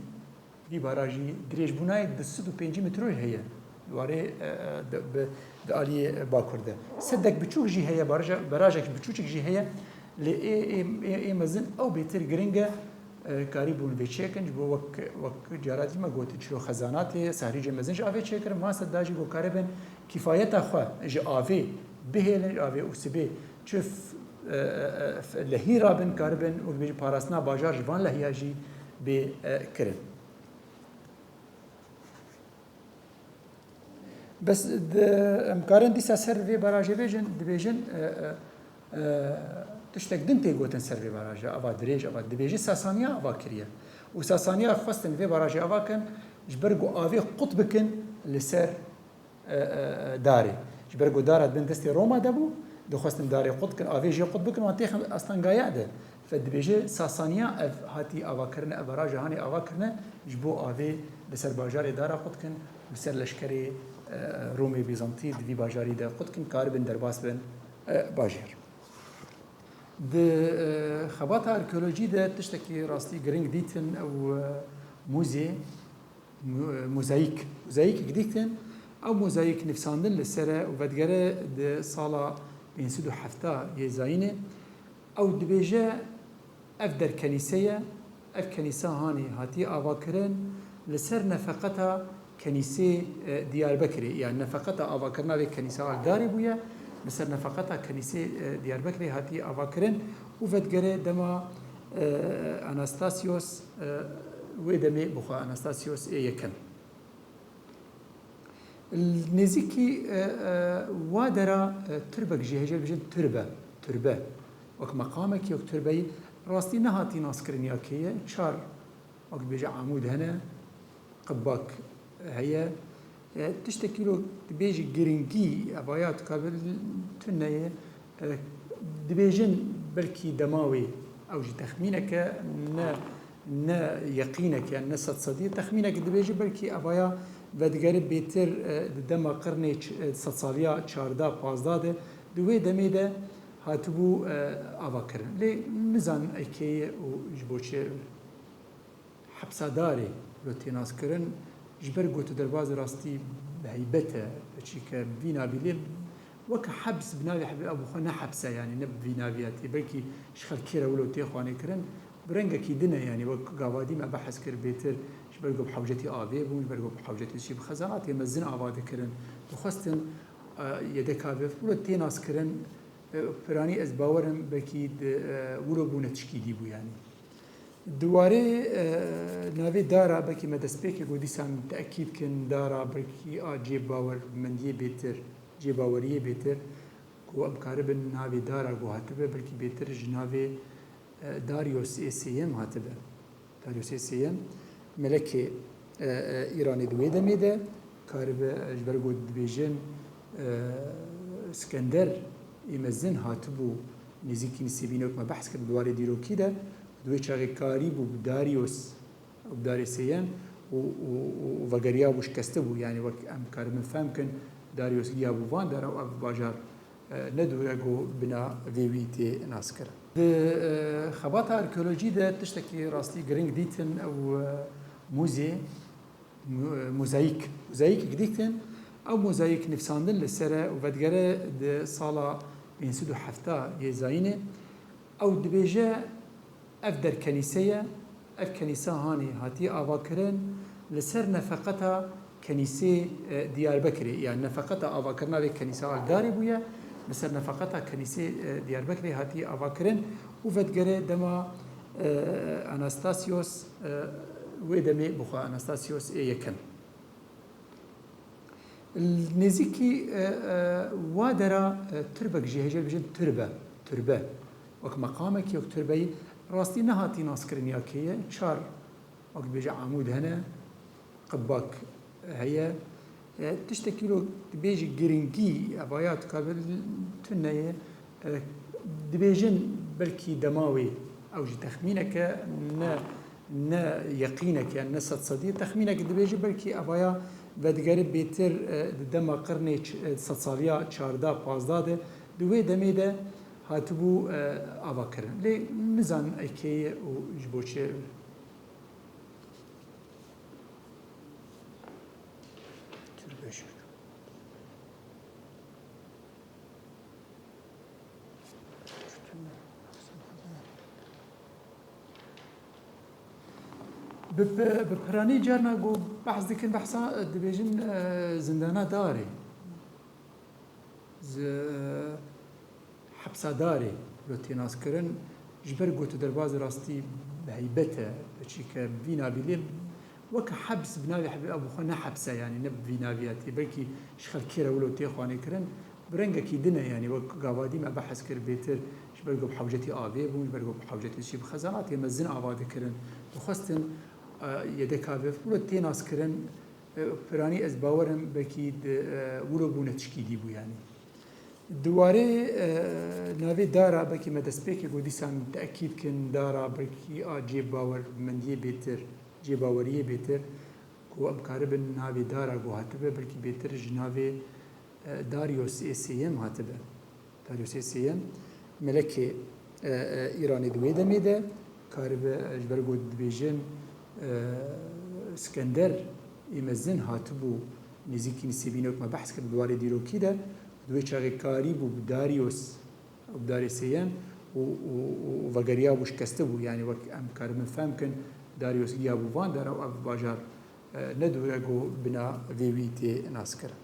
vî barajî dirêjbûnayê du sed û pêncî metroyê heye. Di warê, e, e, de, bi, di aliyê bakur de. Sedek biçûk jî heye, baraja-, barajek biçûçik jî heye. Lê ê, ê, ê, ê mezin ew bêtir giring e. E, karîbûn vê çêkin, ji bo wek, wek cara dî me gotin, çilo xezanatê, sahrîcê mezin ji avê çêkirin, van sedda jî ku karibin kîfayeta xwe ji avê bihêlin, ji avê û sibê çi f-, e, e, f-, lehî rabin, karibin, wek dibêjin, parastina bajar ji van lehiya jî bê, e, kirin. Bes di, em karin dîsa ser vê barajê bêjin, dibêjin, e, e, e, tiştek din tê gotin ser vê barajê, ava dirêj, ava dibêje Sasaniya ava kiriye. Û Sasaniya xwestin vê barajê ava kin, ji ber ku avê qut bikin li ser, e, e, e, darê. Ji ber ku dara di bin destê Roma de bû, dixwestin darê qut bikin, avê jê qut bikin, wan têxin astengaya de. Fe dibêje Sasaniya ev hatî ava kirine, ev baraja hanê ava kirine, ji bo avê li ser bajarê dara qut kin, li ser leşkerê, e, Romê Bîzantî di vî bajarî de qut kin, karibin derbas bin, e, bajêr. Di, e, xebata arkeolojî de tiştekî rastî giring dîtin, ew, e, muzê, mu-, e, mozayîk. Mozayîkek dîtin, ew mozayîk nivîsandin li ser e û vedigere di sala pênc sed û hefta yê zayînê. Ew dibêje, ev der kenîse ye, ev kenîsa hanê hatiye avakirin, li ser nefeqeta kenîsê, e, Diyarbekirê, yani nefeqeta avakirina vê kenîsa a garê bûye, li ser nefeqeta kenîsê, e, Diyarbekirê hatiye avakirin û vedigere dema, e, Anastasios, e, wê demê bixwe Anastasios ê yekem. Nêzîkî, e, e, wa dera, e, tirbek jî heye, jê dibêjin tirbe, tirbe. Wek meqamekî, wek tirbeyî, rastî nehatî naskirin ya kê ye, çar, wek dibêje amûd hene, qibbak heye. E, tiştekî lo dibêjî giringî, evaya dikare tune ye, e, dibêjin belkî dema wê, ew jî texmînek e, ne, ne yeqînek e, ne sedsedî ye. Texmînek dibêje belkî evaya vedigere bêtir, e, di dema qirnê ç-, e, sedsaliya çardeh, pazdeh de, di wê demê de hatibû, e, avakirin. Lê nizanin ey kê ye û ji bo çi hepsa darê lo tê naskirin, ji ber ku tu derbazê rastî bi heybet e, Çîke bi vî navî lê weke hebs bi navê hebê ew bi xwe ne hebs e, yanî ne bi vî navî ye tê, belkî ji xelkê re wilo tê xwanê kirin, bi rengekî din e, yanî wek gava dî me behs kir bêtir, ji ber ku bi hewcetî avê bûn, ji ber ku bi hewcetî jî bi xezanatê mezin ava dikirin, dixwestin, e, Y D K vê wilo tê nas kirin, e, piranî ez bawer im belkî di, e, wilo bûne tişkî dî bû, yanî. Di warê, e, navê dara, belkî me destpêkê got, dîsan tekîd kin, dara belkî a cê bawermendiyê bêtir, cê baweriyê bêtir, ku em karibin navê dara ku hatibe, belkî bêtir ji navê, e, Darius ê sêyem hatibe. Darius ê sêyem, melekê, e, e, Îranê di wê demê de karibe, ji ber ku dibêjin, e, Skender ê mezin hatibû nêzîkî Nisêbînê, wek me behs kir di warê dîrokî de, Di wê çaxê karîbû bi Darius, bi Darê Sêyem û, û, û vegeriyabû, şikeste bû. Yanî wek em karibin fehm kin, Darius giya bû van dara û ev bajar, e, ne dûr e ku bina vê wî tê nas kirin. Di, e, xebata arkeolojî de tiştekî rastî giring dîtin, ew, e, mûzê, Mu-, mozayîk. Mozayîkek dîtin, ew mozayîk nivsandin li ser e û vedigere di sala pênc sed û hefta yê zayînê. Ew dibêje, ev der kenîse ye, ev kenîsa hanê hatiye avakirin li ser nefeqeta kenîsê, e, Diyarbekirê, yan nefeqeta avakirina vê kenîsa li darê bûye, li ser nefeqeta kenîsê, e, Diyarbekirê hatiye avakirin û vedigere dema, e, Anastasios, e, wê demê bixwe Anastasios ê yekem. Nêzîkî, e, e, wa dera, e, tirbek jî heye, jê re dibêjin tirbe, tirbe. Wek meqamekî, wek tirbeyî, rastî nehatî naskirin ya kê ye, çar, wek dibêje amûd hene, qibbak heye. E, tiştekî lo dibêjî giringî, evaya tu karibe tune ye, e, dibêjin belkî dema wê, ew jî texmînek e, ne, ne yeqînek e, ne sedsedî ye. Texmînek dibêjî belkî evaya vedigere bêtir, e, di dema qirnê ç-, e, sedsaliya çardeh, pazdeh de, di wê demê de hatibû, e, avakirin. Lê nizanin ev kê ye û ji bo çi. Bi, bi, bi piranî carna ku behs dikin, behsa, e, dibêjin, e, zindana darê. Zi-, hepsa darê lo tê naskirin, ji ber ku tu derbazî rastî bi heybet e, çîke bi vî navî lê weke hebs bi navê hebê ew bi xwe ne hebs e, yanî ne bi vî navî ye tê, belkî ji xelkê re wilo tê xwanê kirin, bi rengekî din e, yanî wek gava dî me behs kir bêtir, ji ber ku bi hewcetî avê bûn, ji ber ku bi hewcetî jî bi xezanatê mezin ava dikirin, dixwestin, e, Y D K vê wilo tê naskirin, e, piranî ez bawer im belkî di, e, wilo bûne tişkî dî bû, yanî. Di warê, e, navê dara, belkî me destpêkê got, dîsan tekîd kin, dara belkî a cê bawermendiyê bêtir, cê baweriyê bêtir, ku em karibin navê dara ku hatibe, belkî bêtir ji navê, e, Darius ê sêyem hatibe. Darius ê sêyem, melekê, e, e, Îranê di wê demê de karibe, ji ber ku dibêjin, e, Skender ê mezin hatibû nêzîkî Nisêbînê, wek me behs kir di warê dîrokî de, di wê çaxê karîbû bi Darius, bi Darê Sêyem û, û, û vegeriyabû, şikeste bû. Yanî wek em karibin fehm kin, Darius giya bû van dara û ev bajar, e, ne dûr e ku bina vê wî tê nas kirin.